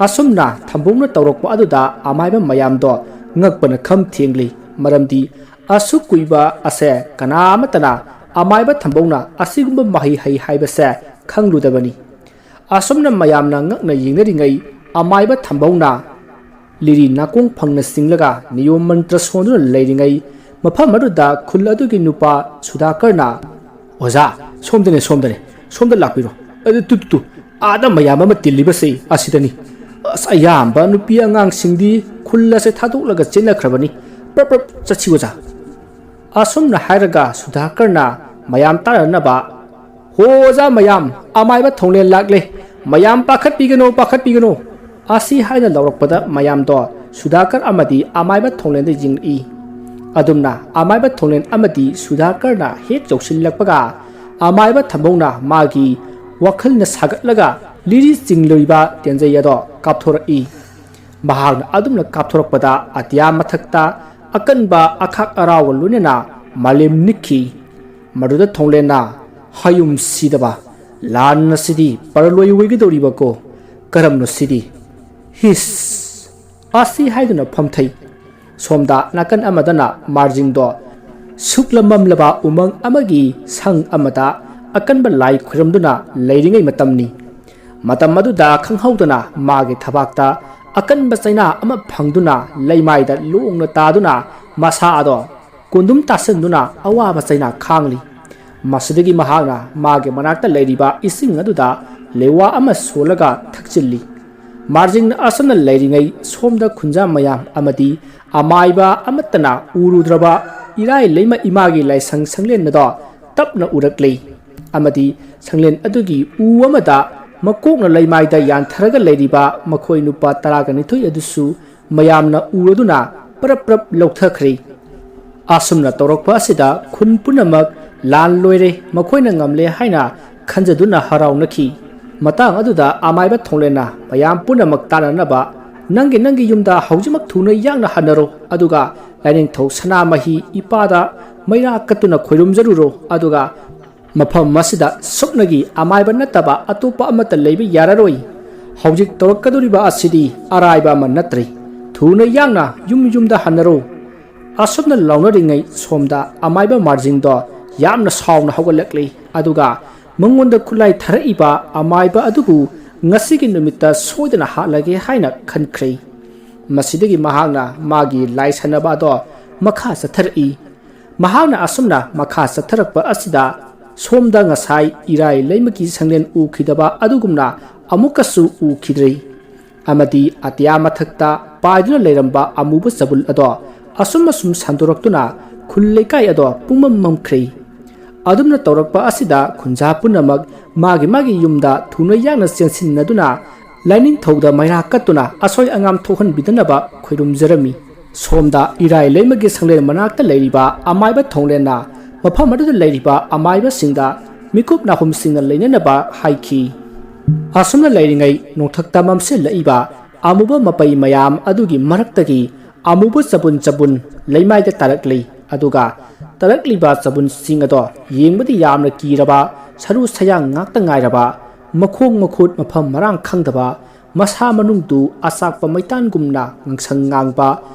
ꯑꯁꯨꯝꯅ ꯊꯝꯕꯧꯅ ꯇꯧꯔꯛꯄ ꯑꯗꯨꯗ ꯑꯃꯥꯏꯕ ꯃꯌꯥꯝꯗꯣ ꯉꯛꯄꯅ ꯈꯝ ꯊꯦꯡꯂꯤ꯫ ꯃꯔꯝꯗꯤ ꯑꯁꯨꯛ ꯀꯨꯏꯕ ꯑꯁꯦ ꯀꯅꯥ ꯑꯃꯠꯇꯅ ꯑꯃꯥꯏꯕ ꯊꯝꯕꯧꯅ ꯑꯁꯤꯒꯨꯝꯕ ꯃꯍꯩ ꯍꯩ ꯍꯥꯏꯕꯁꯦ ꯈꯪꯂꯨꯗꯕꯅꯤ꯫ ꯑꯁꯨꯝꯅ ꯃꯌꯥꯝꯅ ꯉꯛꯅ ꯌꯦꯡꯅꯔꯤꯉꯩ ꯑꯃꯥꯏꯕ ꯊꯝꯕꯧꯅ ꯂꯤꯔꯤ ꯅꯥꯀꯣꯡ ꯐꯪꯅ ꯆꯤꯡꯂꯒ ꯅꯤꯌꯣꯝ ꯃꯟꯇ꯭ꯔ ꯁꯣꯟꯗꯨꯅ ꯂꯩꯔꯤꯉꯩ ꯃꯐꯝ ꯑꯗꯨꯗ ꯈꯨꯜ ꯑꯗꯨꯒꯤ ꯅꯨꯄꯥ ꯁꯨꯙꯥꯀꯔꯅ, "ꯑꯣꯖꯥ, ꯁꯣꯝꯗꯅꯦ, ꯁꯣꯝꯗꯅꯦ, ꯁꯣꯝꯗ ꯂꯥꯛꯄꯤꯔꯣ꯫ ꯑꯗꯨ ꯇꯨ, ꯇꯨ, ꯇꯨ, ꯑꯥꯗ ꯃꯌꯥꯝ ꯑꯃ ꯇꯤꯜꯂꯤꯕꯁꯤ ꯑꯁꯤꯗꯅꯤ꯫ ꯑꯁ, ꯑꯌꯥꯝꯕ ꯅꯨꯄꯤ ꯑꯉꯥꯡꯁꯤꯡꯗꯤ ꯈꯨꯜ ꯑꯁꯦ ꯊꯥꯗꯣꯛꯂꯒ ꯆꯦꯟꯅꯈ꯭ꯔꯕꯅꯤ꯫ ꯄ꯭ꯔꯞ ꯄ꯭ꯔꯞ ꯆꯠꯁꯤ ꯑꯣꯖꯥ"꯫ ꯑꯁꯨꯝꯅ ꯍꯥꯏꯔꯒ ꯁꯨꯙꯥꯀꯔꯅ ꯃꯌꯥꯝ ꯇꯥꯅꯅꯕ, "ꯍꯣ ꯑꯣꯖꯥ ꯃꯌꯥꯝ, ꯑꯃꯥꯏꯕ ꯊꯣꯡꯂꯦꯟ ꯂꯥꯛꯂꯦ꯫ ꯃꯌꯥꯝ ꯄꯥꯈꯠꯄꯤꯒꯅꯨ, ꯄꯥꯈꯠꯄꯤꯒꯅꯨ"꯫ ꯑꯁꯤ ꯍꯥꯏꯅ ꯂꯥꯎꯔꯛꯄꯗ ꯃꯌꯥꯝꯗꯣ ꯁꯨꯙꯥꯀꯔ ꯑꯃꯗꯤ ꯑꯃꯥꯏꯕ ꯊꯣꯡꯂꯦꯟꯗ ꯌꯦꯡꯂꯛꯏ꯫ ꯑꯗꯨꯝꯅ ꯑꯃꯥꯏꯕ ꯊꯣꯡꯂꯦꯟ ꯑꯃꯗꯤ ꯁꯨꯙꯥꯀꯔꯅ ꯍꯦꯛ ꯌꯧꯁꯤꯜꯂꯛꯄꯒ ꯑꯃꯥꯏꯕ ꯊꯝꯕꯧꯅ ꯃꯥꯒꯤ ꯋꯥꯈꯜꯅ ꯁꯥꯒꯠꯂꯒ ꯂꯤꯔꯤ ꯆꯤꯡꯂꯤꯕ ꯇꯦꯟꯖꯩ ꯑꯗꯣ ꯀꯥꯞꯊꯣꯔꯛꯏ꯫ ꯃꯍꯥꯛꯅ ꯑꯗꯨꯝꯅ ꯀꯥꯞꯊꯣꯔꯛꯄꯗ ꯑꯇꯤꯌꯥ ꯃꯊꯛꯇ ꯑꯀꯟꯕ ꯑꯈꯥꯛ ꯑꯔꯥꯎꯒ ꯂꯣꯏꯅꯅ ꯃꯥꯂꯦꯝ ꯅꯤꯛꯈꯤ꯫ ꯃꯗꯨꯗ ꯊꯣꯡꯂꯦꯟꯅ, "ꯍꯌꯨꯝ ꯁꯤꯗꯕ, ꯂꯥꯟ ꯑꯁꯤꯗꯤ ꯄꯔꯂꯣꯏ ꯑꯣꯏꯒꯗꯧꯔꯤꯕꯀꯣ꯫ ꯀꯔꯝꯅꯣ ꯁꯤꯗꯤ? ꯍꯤꯁ!" ꯑꯁꯤ ꯍꯥꯏꯗꯨꯅ ꯐꯝꯊꯩ꯫ ꯁꯣꯝꯗ ꯅꯥꯀꯟ ꯑꯃꯗꯅ ꯃꯥꯔꯖꯤꯡꯗꯣ ꯁꯨꯛꯂ ꯃꯝꯂꯕ ꯎꯃꯪ ꯑꯃꯒꯤ ꯁꯪ ꯑꯃꯗ ꯑꯀꯟꯕ ꯂꯥꯏ ꯈꯨꯔꯨꯝꯗꯨꯅ ꯂꯩꯔꯤꯉꯩ ꯃꯇꯝꯅꯤ꯫ ꯃꯇꯝ ꯑꯗꯨꯗ ꯈꯪꯍꯧꯗꯅ ꯃꯥꯒꯤ ꯊꯕꯥꯛꯇ ꯑꯀꯟꯕ ꯆꯩꯅꯥ ꯑꯃ ꯐꯪꯗꯨꯅ ꯂꯩꯃꯥꯏꯗ ꯂꯣꯡꯅ ꯇꯥꯗꯨꯅ ꯃꯁꯥ ꯑꯗꯣ ꯀꯣꯟꯗꯨꯝ ꯇꯥꯁꯤꯟꯗꯨꯅ ꯑꯋꯥꯕ ꯆꯩꯅꯥ ꯈꯥꯡꯂꯤ꯫ ꯃꯁꯤꯗꯒꯤ ꯃꯍꯥꯛꯅ ꯃꯥꯒꯤ ꯃꯅꯥꯛꯇ ꯂꯩꯔꯤꯕ ꯏꯁꯤꯡ ꯑꯗꯨꯗ ꯂꯦꯋꯥ ꯑꯃ ꯁꯣꯜꯂꯒ ꯊꯛꯆꯤꯜꯂꯤ꯫ ꯃꯥꯔꯖꯤꯡꯅ ꯑꯁꯨꯝꯅ ꯂꯩꯔꯤꯉꯩ ꯁꯣꯝꯗ ꯈꯨꯟꯖꯥ ꯃꯌꯥꯝ ꯑꯃꯗꯤ ꯑꯃꯥꯏꯕ ꯑꯃꯠꯇꯅ ꯎꯔꯨꯗ꯭ꯔꯕ ꯏꯔꯥꯏ ꯂꯩꯃ ꯏꯃꯥꯒꯤ ꯂꯥꯏꯁꯪ ꯁꯪꯂꯦꯟ ꯑꯗꯣ ꯇꯞꯅ ꯎꯔꯛꯂꯤ꯫ ꯑꯃꯗꯤ ꯁꯪꯂꯦꯟ ꯑꯗꯨꯒꯤ ꯎ ꯑꯃꯗ ꯃꯀꯣꯛꯅ ꯂꯩꯃꯥꯏꯗ ꯌꯥꯟꯊꯔꯒ ꯂꯩꯔꯤꯕ ꯃꯈꯣꯏ ꯅꯨꯄꯥ ꯇꯔꯥꯒ ꯅꯤꯊꯣꯏ ꯑꯗꯨꯁꯨ ꯃꯌꯥꯝꯅ ꯎꯔꯗꯨꯅ ꯄ꯭ꯔꯞ ꯄ꯭ꯔꯞ ꯂꯧꯊꯈ꯭ꯔꯦ꯫ ꯑꯁꯨꯝꯅ ꯇꯧꯔꯛꯄ ꯑꯁꯤꯗ ꯈꯨꯟ ꯄꯨꯝꯅꯃꯛ ꯂꯥꯟ ꯂꯣꯏꯔꯦ, ꯃꯈꯣꯏꯅ ꯉꯝꯂꯦ ꯍꯥꯏꯅ ꯈꯟꯖꯗꯨꯅ ꯍꯔꯥꯎꯅꯈꯤ꯫ ꯃꯇꯥꯡ ꯑꯗꯨꯗ ꯑꯃꯥꯏꯕ ꯊꯣꯡꯂꯦꯟꯅ ꯃꯌꯥꯝ ꯄꯨꯝꯅꯃꯛ ꯇꯥꯟꯅꯅꯕ, "ꯅꯪꯒꯤ ꯅꯪꯒꯤ ꯌꯨꯝꯗ ꯍꯧꯖꯤꯛꯃꯛ ꯊꯨꯅ ꯌꯥꯡꯅ ꯍꯟꯅꯔꯣ, ꯑꯗꯨꯒ ꯂꯥꯏꯅꯤꯡꯊꯧ ꯁꯅꯥꯃꯍꯤ ꯏꯄꯥꯗ ꯃꯩꯔꯥ ꯀꯠꯇꯨꯅ ꯈꯣꯏꯔꯨꯝꯖꯔꯨꯔꯣ, ꯑꯗꯨꯒ ꯃꯐꯝ ꯑꯁꯤꯗ ꯁꯨꯞꯅꯒꯤ ꯑꯃꯥꯏꯕ ꯅꯠꯇꯕ ꯑꯇꯣꯞꯄ ꯑꯃꯠꯇ ꯂꯩꯕ ꯌꯥꯔꯔꯣꯏ꯫ ꯍꯧꯖꯤꯛ ꯇꯧꯔꯛꯀꯗꯧꯔꯤꯕ ꯑꯁꯤꯗꯤ ꯑꯔꯥꯏꯕ ꯑꯃ ꯅꯠꯇ꯭ꯔꯦ꯫ ꯊꯨꯅ ꯌꯥꯡꯅ ꯌꯨꯝ ꯌꯨꯝꯗ ꯍꯟꯅꯔꯣ꯫ ꯑꯁꯨꯝꯅ ꯂꯥꯎꯅꯔꯤꯉꯩ ꯁꯣꯝꯗ ꯑꯃꯥꯏꯕ ꯃꯥꯔꯖꯤꯡꯗꯣ ꯌꯥꯝꯅ ꯁꯥꯎꯅ ꯍꯧꯒꯠꯂꯛꯂꯤ, ꯑꯗꯨꯒ ꯃꯉꯣꯟꯗ ꯈꯨꯠꯂꯥꯏ ꯊꯥꯔꯛꯏꯕ ꯑꯃꯥꯏꯕ ꯑꯗꯨꯕꯨ ꯉꯁꯤꯒꯤ ꯅꯨꯃꯤꯠꯇ ꯁꯣꯏꯗꯅ ꯍꯥꯠꯂꯒꯦ ꯍꯥꯏꯅ ꯈꯟꯈ꯭ꯔꯦ꯫ ꯃꯁꯤꯗꯒꯤ ꯃꯍꯥꯛꯅ ꯃꯥꯒꯤ ꯂꯥꯏ ꯁꯥꯟꯅꯕ ꯑꯗꯣ ꯃꯈꯥ ꯆꯠꯊꯔꯛꯏ꯫ ꯃꯍꯥꯛꯅ ꯑꯁꯨꯝꯅ ꯃꯈꯥ ꯆꯠꯊꯔꯛꯄ ꯑꯁꯤꯗ ꯁꯣꯝꯗ ꯉꯁꯥꯏ ꯏꯔꯥꯏ ꯂꯩꯃꯒꯤ ꯁꯪꯂꯦꯟ ꯎꯈꯤꯗꯕ ꯑꯗꯨꯒꯨꯝꯅ ꯑꯃꯨꯛꯀꯁꯨ ꯎꯈꯤꯗ꯭ꯔꯦ꯫ ꯑꯃꯗꯤ ꯑꯇꯤꯌꯥ ꯃꯊꯛꯇ ꯄꯥꯏꯗꯨꯅ ꯂꯩꯔꯝꯕ ꯑꯃꯨꯕ ꯆꯕꯨꯟ ꯑꯗꯣ ꯑꯁꯨꯝ ꯑꯁꯨꯝ ꯁꯟꯗꯣꯔꯛꯇꯨꯅ ꯈꯨꯜ ꯂꯩꯀꯥꯏ ꯑꯗꯣ ꯄꯨꯡꯃꯝ ꯃꯝꯈ꯭ꯔꯦ꯫ ꯑꯗꯨꯝꯅ ꯇꯧꯔꯛꯄ ꯑꯁꯤꯗ ꯈꯨꯟꯖꯥ ꯄꯨꯝꯅꯃꯛ ꯃꯥꯒꯤ ꯃꯥꯒꯤ ꯌꯨꯝꯗ ꯊꯨꯅ ꯌꯥꯡꯅ ꯆꯦꯟꯁꯤꯟꯅꯗꯨꯅ ꯂꯥꯏꯅꯤꯡꯊꯧꯗ ꯃꯩꯔꯥ ꯀꯠꯇꯨꯅ ꯑꯁꯣꯏ ꯑꯉꯥꯝ ꯊꯣꯛꯍꯟꯕꯤꯗꯅꯕ ꯈꯣꯏꯔꯨꯝꯖꯔꯝꯃꯤ꯫ ꯁꯣꯝꯗ ꯏꯔꯥꯏ ꯂꯩꯃꯒꯤ ꯁꯪꯂꯦꯟ ꯃꯅꯥꯛꯇ ꯂꯩꯔꯤꯕ ꯑꯃꯥꯏꯕ ꯊꯣꯡꯂꯦꯟꯅ ꯃꯐꯝ ꯑꯗꯨꯗ ꯂꯩꯔꯤꯕ ꯑꯃꯥꯏꯕꯁꯤꯡꯗ ꯃꯤꯀꯨꯞ ꯅꯥꯍꯨꯝꯁꯤꯡꯅ ꯂꯩꯅꯅꯕ ꯍꯥꯏꯈꯤ꯫ ꯑꯁꯨꯝꯅ ꯂꯩꯔꯤꯉꯩ ꯅꯣꯡꯊꯛꯇ ꯃꯝꯁꯤꯜꯂꯛꯏꯕ ꯑꯃꯨꯕ ꯃꯄꯩ ꯃꯌꯥꯝ ꯑꯗꯨꯒꯤ ꯃꯔꯛꯇꯒꯤ ꯑꯃꯨꯕ ꯆꯕꯨꯟ ꯆꯕꯨꯟ ꯂꯩꯃꯥꯏꯗ ꯇꯥꯔꯛꯂꯤ꯫ ꯑꯗꯨꯒ ꯇꯥꯔꯛꯂꯤꯕ ꯆꯕꯨꯟꯁꯤꯡ ꯑꯗꯣ ꯌꯦꯡꯕꯗ ꯌꯥꯝꯅ ꯀꯤꯔꯕ, ꯁꯔꯨ ꯁꯌꯥꯡ ꯉꯥꯛꯇ ꯉꯥꯏꯔꯕ, ꯃꯈꯣꯡ ꯃꯈꯨꯠ ꯃꯐꯝ ꯃꯔꯥꯡ ꯈꯪꯗꯕ, ꯃꯁꯥ ꯃꯅꯨꯡꯗꯨ ꯑꯆꯥꯛꯄ ꯃꯩꯇꯥꯟꯒꯨꯝꯅ ꯉꯥꯡꯁꯪ ꯉꯥꯡꯕ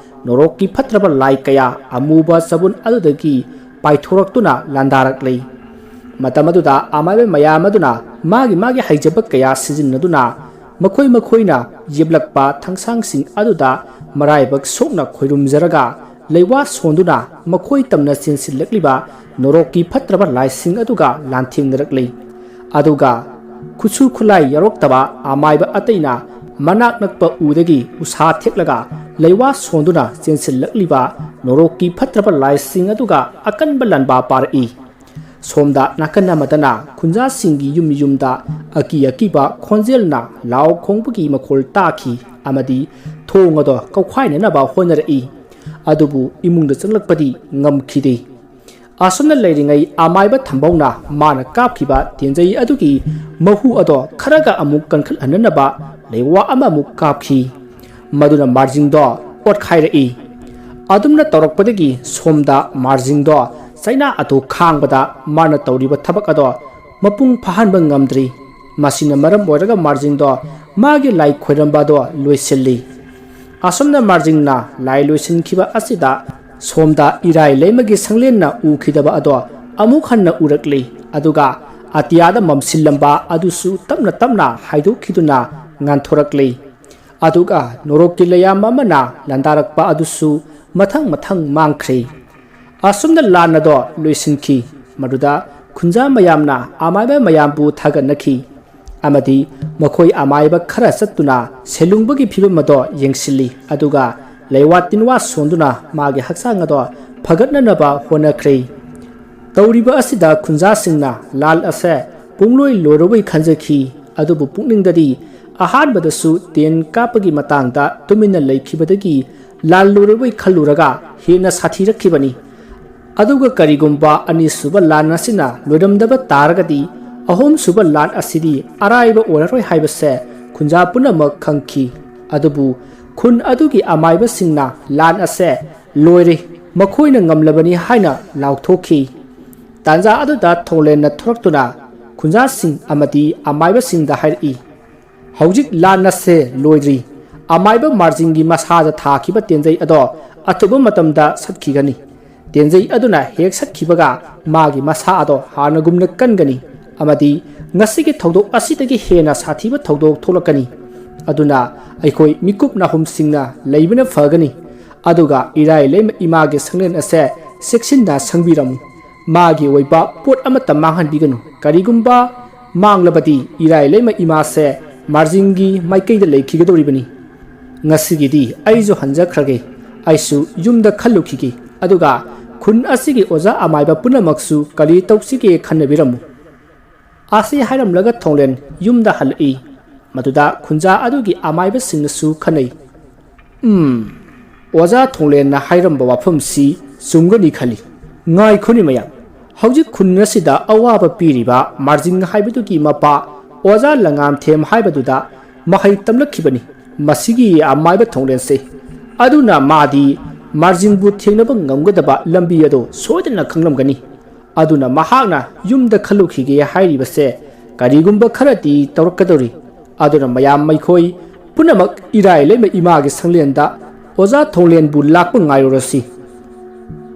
ꯅꯣꯔꯣꯛꯀꯤ ꯐꯠꯇ꯭ꯔꯕ ꯂꯥꯏ ꯀꯌꯥ ꯑꯃꯨꯕ ꯆꯕꯨꯟ ꯑꯗꯨꯗꯒꯤ ꯄꯥꯏꯊꯣꯔꯛꯇꯨꯅ ꯂꯥꯟꯗꯥꯔꯛꯂꯤ꯫ ꯃꯇꯝ ꯑꯗꯨꯗ ꯑꯃꯥꯏꯕ ꯃꯌꯥꯝ ꯑꯗꯨꯅ ꯃꯥꯒꯤ ꯃꯥꯒꯤ ꯍꯩꯖꯕ ꯀꯌꯥ ꯁꯤꯖꯤꯟꯅꯗꯨꯅ ꯃꯈꯣꯏ ꯃꯈꯣꯏꯅ ꯌꯦꯞꯂꯛꯄ ꯊꯥꯡꯁꯥꯡꯁꯤꯡ ꯑꯗꯨꯗ ꯃꯔꯥꯏꯕꯛ ꯁꯣꯛꯅ ꯈꯣꯏꯔꯨꯝꯖꯔꯒ ꯂꯩꯋꯥ ꯁꯣꯟꯗꯨꯅ ꯃꯈꯣꯏ ꯇꯝꯅ ꯆꯦꯟꯁꯤꯜꯂꯛꯂꯤꯕ ꯅꯣꯔꯣꯛꯀꯤ ꯐꯠꯇ꯭ꯔꯕ ꯂꯥꯏꯁꯤꯡ ꯑꯗꯨꯒ ꯂꯥꯟꯊꯦꯡꯅꯔꯛꯂꯤ꯫ ꯑꯗꯨꯒ ꯈꯨꯠꯁꯨ ꯈꯨꯠꯂꯥꯏ ꯌꯥꯎꯔꯛꯇꯕ ꯑꯃꯥꯏꯕ ꯑꯇꯩꯅ ꯃꯅꯥꯛ ꯅꯛꯄ ꯎꯗꯒꯤ ꯎꯁꯥ ꯊꯦꯛꯂꯒ ꯂꯩꯋꯥ ꯁꯣꯟꯗꯨꯅ ꯆꯦꯟꯁꯤꯜꯂꯛꯂꯤꯕ ꯅꯣꯔꯣꯛꯀꯤ ꯐꯠꯇ꯭ꯔꯕ ꯂꯥꯏꯁꯤꯡ ꯑꯗꯨꯒ ꯑꯀꯟꯕ ꯂꯥꯟꯕꯥ ꯄꯥꯔꯛꯏ꯫ ꯁꯣꯝꯗ ꯅꯥꯀꯟ ꯑꯃꯗꯅ ꯈꯨꯟꯖꯥꯁꯤꯡꯒꯤ ꯌꯨꯝ ꯌꯨꯝꯗ ꯑꯀꯤ ꯑꯀꯤꯕ ꯈꯣꯟꯖꯦꯜꯅ ꯂꯥꯎ ꯈꯣꯡꯕꯒꯤ ꯃꯈꯣꯜ ꯇꯥꯈꯤ ꯑꯃꯗꯤ ꯊꯣꯡ ꯑꯗꯣ ꯀꯧꯈꯥꯏꯅꯅꯕ ꯍꯣꯠꯅꯔꯛꯏ꯫ ꯑꯗꯨꯕꯨ ꯏꯃꯨꯡꯗ ꯆꯪꯂꯛꯄꯗꯤ ꯉꯝꯈꯤꯗꯦ꯫ ꯑꯁꯨꯝꯅ ꯂꯩꯔꯤꯉꯩ ꯑꯃꯥꯏꯕ ꯊꯝꯕꯧꯅ ꯃꯥꯅ ꯀꯥꯞꯈꯤꯕ ꯇꯦꯟꯖꯩ ꯑꯗꯨꯒꯤ ꯃꯍꯨ ꯑꯗꯣ ꯈꯔꯒ ꯑꯃꯨꯛ ꯀꯟꯈꯠꯍꯟꯅꯅꯕ ꯂꯩꯋꯥ ꯑꯃꯃꯨꯛ ꯀꯥꯞꯈꯤ꯫ ꯃꯗꯨꯅ ꯃꯥꯔꯖꯤꯡꯗꯣ ꯑꯣꯠꯈꯥꯏꯔꯛꯏ꯫ ꯑꯗꯨꯝꯅ ꯇꯧꯔꯛꯄꯗꯒꯤ ꯁꯣꯝꯗ ꯃꯥꯔꯖꯤꯡꯗꯣ ꯆꯩꯅꯥ ꯑꯗꯨ ꯈꯥꯡꯕꯗ ꯃꯥꯅ ꯇꯧꯔꯤꯕ ꯊꯕꯛ ꯑꯗꯣ ꯃꯄꯨꯡ ꯐꯥꯍꯟꯕ ꯉꯝꯗ꯭ꯔꯤ꯫ ꯃꯁꯤꯅ ꯃꯔꯝ ꯑꯣꯏꯔꯒ ꯃꯥꯔꯖꯤꯡꯗꯣ ꯃꯥꯒꯤ ꯂꯥꯏ ꯈꯣꯏꯔꯝꯕ ꯑꯗꯣ ꯂꯣꯏꯁꯤꯜꯂꯤ꯫ ꯑꯁꯨꯝꯅ ꯃꯥꯔꯖꯤꯡꯅ ꯂꯥꯏ ꯂꯣꯏꯁꯤꯟꯈꯤꯕ ꯑꯁꯤꯗ ꯁꯣꯝꯗ ꯏꯔꯥꯏ ꯂꯩꯃꯒꯤ ꯁꯪꯂꯦꯟꯅ ꯎꯈꯤꯗꯕ ꯑꯗꯣ ꯑꯃꯨꯛ ꯍꯟꯅ ꯎꯔꯛꯂꯤ꯫ ꯑꯗꯨꯒ ꯑꯇꯤꯌꯥꯗ ꯃꯝꯁꯤꯜꯂꯝꯕ ꯑꯗꯨꯁꯨ ꯇꯞꯅ ꯇꯞꯅ ꯍꯥꯏꯗꯣꯛꯈꯤꯗꯨꯅ ꯉꯥꯟꯊꯣꯔꯛꯂꯤ꯫ ꯑꯗꯨꯒ ꯅꯣꯔꯣꯛꯀꯤ ꯂꯩꯌꯥꯝ ꯑꯃꯅ ꯂꯥꯟꯗꯥꯔꯛꯄ ꯑꯗꯨꯁꯨ ꯃꯊꯪ ꯃꯊꯪ ꯃꯥꯡꯈ꯭ꯔꯦ꯫ ꯑꯁꯨꯝꯅ ꯂꯥꯟ ꯑꯗꯣ ꯂꯣꯏꯁꯤꯟꯈꯤ꯫ ꯃꯗꯨꯗ ꯈꯨꯟꯖꯥ ꯃꯌꯥꯝꯅ ꯑꯃꯥꯏꯕ ꯃꯌꯥꯝꯕꯨ ꯊꯥꯒꯠꯅꯈꯤ꯫ ꯑꯃꯗꯤ ꯃꯈꯣꯏ ꯑꯃꯥꯏꯕ ꯈꯔ ꯆꯠꯇꯨꯅ ꯁꯦꯂꯨꯡꯕꯒꯤ ꯐꯤꯕꯝ ꯑꯗꯣ ꯌꯦꯡꯁꯤꯜꯂꯤ꯫ ꯑꯗꯨꯒ ꯂꯩꯋꯥ ꯇꯤꯟꯋꯥ ꯁꯣꯟꯗꯨꯅ ꯃꯥꯒꯤ ꯍꯛꯆꯥꯡ ꯑꯗꯣ ꯐꯒꯠꯅꯅꯕ ꯍꯣꯠꯅꯈ꯭ꯔꯦ꯫ ꯇꯧꯔꯤꯕ ꯑꯁꯤꯗ ꯈꯨꯟꯖꯥꯁꯤꯡꯅ ꯂꯥꯟ ꯑꯁꯦ ꯄꯨꯡꯂꯣꯏ ꯂꯣꯏꯔꯕꯣꯏ ꯈꯟꯖꯈꯤ꯫ ꯑꯗꯨꯕꯨ ꯄꯨꯛꯅꯤꯡꯗꯗꯤ ꯑꯍꯥꯟꯕꯗꯁꯨ ꯇꯦꯟ ꯀꯥꯞꯄꯒꯤ ꯃꯇꯥꯡꯗ ꯇꯨꯃꯤꯟꯅ ꯂꯩꯈꯤꯕꯗꯒꯤ ꯂꯥꯜꯂꯨꯔꯕꯣꯏ ꯈꯜꯂꯨꯔꯒ ꯍꯦꯟꯅ ꯁꯥꯊꯤꯔꯛꯈꯤꯕꯅꯤ꯫ ꯑꯗꯨꯒ ꯀꯔꯤꯒꯨꯝꯕ ꯑꯅꯤꯁꯨꯕ ꯂꯥꯟ ꯑꯁꯤꯅ ꯂꯣꯏꯔꯝꯗꯕ ꯇꯥꯔꯒꯗꯤ, ꯑꯍꯨꯝꯁꯨꯕ ꯂꯥꯟ ꯑꯁꯤꯗꯤ ꯑꯔꯥꯏꯕ ꯑꯣꯏꯔꯔꯣꯏ ꯍꯥꯏꯕꯁꯦ ꯈꯨꯟꯖꯥ ꯄꯨꯝꯅꯃꯛ ꯈꯪꯈꯤ꯫ ꯑꯗꯨꯕꯨ ꯈꯨꯟ ꯑꯗꯨꯒꯤ ꯑꯃꯥꯏꯕꯁꯤꯡꯅ ꯂꯥꯟ ꯑꯁꯦ ꯂꯣꯏꯔꯦ, ꯃꯈꯣꯏꯅ ꯉꯝꯂꯕꯅꯤ ꯍꯥꯏꯅ ꯂꯥꯎꯊꯣꯛꯈꯤ꯫ ꯇꯥꯟꯖꯥ ꯑꯗꯨꯗ ꯊꯣꯡꯂꯦꯟꯅ ꯊꯣꯔꯛꯇꯨꯅ ꯈꯨꯟꯖꯥꯁꯤꯡ ꯑꯃꯗꯤ ꯑꯃꯥꯏꯕꯁꯤꯡꯗ ꯍꯥꯏꯔꯛꯏ, "ꯍꯧꯖꯤꯛ ꯂꯥꯟ ꯑꯁꯦ ꯂꯣꯏꯗ꯭ꯔꯤ꯫ ꯑꯃꯥꯏꯕ ꯃꯥꯔꯖꯤꯡꯒꯤ ꯃꯁꯥꯗ ꯊꯥꯈꯤꯕ ꯇꯦꯟꯖꯩ ꯑꯗꯣ ꯑꯊꯨꯕ ꯃꯇꯝꯗ ꯁꯠꯈꯤꯒꯅꯤ꯫ ꯇꯦꯟꯖꯩ ꯑꯗꯨꯅ ꯍꯦꯛ ꯁꯠꯈꯤꯕꯒ ꯃꯥꯒꯤ ꯃꯁꯥ ꯑꯗꯣ ꯍꯥꯟꯅꯒꯨꯝꯅ ꯀꯟꯒꯅꯤ ꯑꯃꯗꯤ ꯉꯁꯤꯒꯤ ꯊꯧꯗꯣꯛ ꯑꯁꯤꯗꯒꯤ ꯍꯦꯟꯅ ꯁꯥꯊꯤꯕ ꯊꯧꯗꯣꯛ ꯊꯣꯛꯂꯛꯀꯅꯤ꯫ ꯑꯗꯨꯅ ꯑꯩꯈꯣꯏ ꯃꯤꯀꯨꯞ ꯅꯥꯍꯨꯝꯁꯤꯡꯅ ꯂꯩꯕꯅ ꯐꯒꯅꯤ꯫ ꯑꯗꯨꯒ ꯏꯔꯥꯏ ꯂꯩꯃ ꯏꯃꯥꯒꯤ ꯁꯪꯂꯦꯟ ꯑꯁꯦ ꯆꯦꯛꯁꯤꯟꯅ ꯁꯪꯕꯤꯔꯝꯃꯨ꯫ ꯃꯥꯒꯤ ꯑꯣꯏꯕ ꯄꯣꯠ ꯑꯃꯠꯇ ꯃꯥꯡꯍꯟꯕꯤꯒꯅꯨ꯫ ꯀꯔꯤꯒꯨꯝꯕ ꯃꯥꯡꯂꯕꯗꯤ ꯏꯔꯥꯏ ꯂꯩꯃ ꯏꯃꯥꯁꯦ ꯃꯥꯔꯖꯤꯡꯒꯤ ꯃꯥꯏꯀꯩꯗ ꯂꯩꯈꯤꯒꯗꯧꯔꯤꯕꯅꯤ꯫ ꯉꯁꯤꯒꯤꯗꯤ ꯑꯩꯁꯨ ꯍꯟꯖꯈ꯭ꯔꯒꯦ꯫ ꯑꯩꯁꯨ ꯌꯨꯝꯗ ꯈꯜꯂꯨꯈꯤꯒꯦ꯫ ꯑꯗꯨꯒ ꯈꯨꯟ ꯑꯁꯤꯒꯤ ꯑꯣꯖꯥ ꯑꯃꯥꯏꯕ ꯄꯨꯝꯅꯃꯛꯁꯨ ꯀꯔꯤ ꯇꯧꯁꯤꯒꯦ ꯈꯟꯅꯕꯤꯔꯝꯃꯨ꯫" ꯑꯁꯤ ꯍꯥꯏꯔꯝꯂꯒ ꯊꯣꯡꯂꯦꯟ ꯌꯨꯝꯗ ꯍꯜꯂꯛꯏ꯫ ꯃꯗꯨꯗ ꯈꯨꯟꯖꯥ ꯑꯗꯨꯒꯤ ꯑꯃꯥꯏꯕꯁꯤꯡꯅꯁꯨ ꯈꯟꯅꯩ꯫ "ꯎꯝ, ꯑꯣꯖꯥ ꯊꯣꯡꯂꯦꯟꯅ ꯍꯥꯏꯔꯝꯕ ꯋꯥꯐꯝꯁꯤ ꯆꯨꯝꯒꯅꯤ ꯈꯜꯂꯤ꯫ ꯉꯥꯏꯈꯣꯅꯤ ꯃꯌꯥꯝ, ꯍꯧꯖꯤꯛ ꯈꯨꯟ ꯑꯁꯤꯗ ꯑꯋꯥꯕ ꯄꯤꯔꯤꯕ ꯃꯥꯔꯖꯤꯡ ꯍꯥꯏꯕꯗꯨꯒꯤ ꯃꯄꯥ ꯑꯣꯖꯥ ꯂꯉꯥꯝꯊꯦꯝ ꯍꯥꯏꯕꯗꯨꯗ ꯃꯍꯩ ꯇꯝꯂꯛꯈꯤꯕꯅꯤ ꯃꯁꯤꯒꯤ ꯑꯃꯥꯏꯕ ꯊꯣꯡꯂꯦꯟꯁꯦ꯫ ꯑꯗꯨꯅ ꯃꯥꯗꯤ ꯃꯥꯔꯖꯤꯡꯕꯨ ꯊꯦꯡꯅꯕ ꯉꯝꯒꯗꯕ ꯂꯝꯕꯤ ꯑꯗꯨ ꯁꯣꯏꯗꯅ ꯈꯪꯂꯝꯒꯅꯤ꯫ ꯑꯗꯨꯅ ꯃꯍꯥꯛꯅ ꯌꯨꯝꯗ ꯈꯜꯂꯨꯈꯤꯒꯦ ꯍꯥꯏꯔꯤꯕꯁꯦ ꯀꯔꯤꯒꯨꯝꯕ ꯈꯔꯗꯤ ꯇꯧꯔꯛꯀꯗꯧꯔꯤ꯫ ꯑꯗꯨꯅ ꯃꯌꯥꯝ ꯃꯈꯣꯏ ꯄꯨꯝꯅꯃꯛ ꯏꯔꯥꯏ ꯂꯩꯃ ꯏꯃꯥꯒꯤ ꯁꯪꯂꯦꯟꯗ ꯑꯣꯖꯥ ꯊꯣꯡꯂꯦꯟꯕꯨ ꯂꯥꯛꯄ ꯉꯥꯏꯔꯨꯔꯁꯤ꯫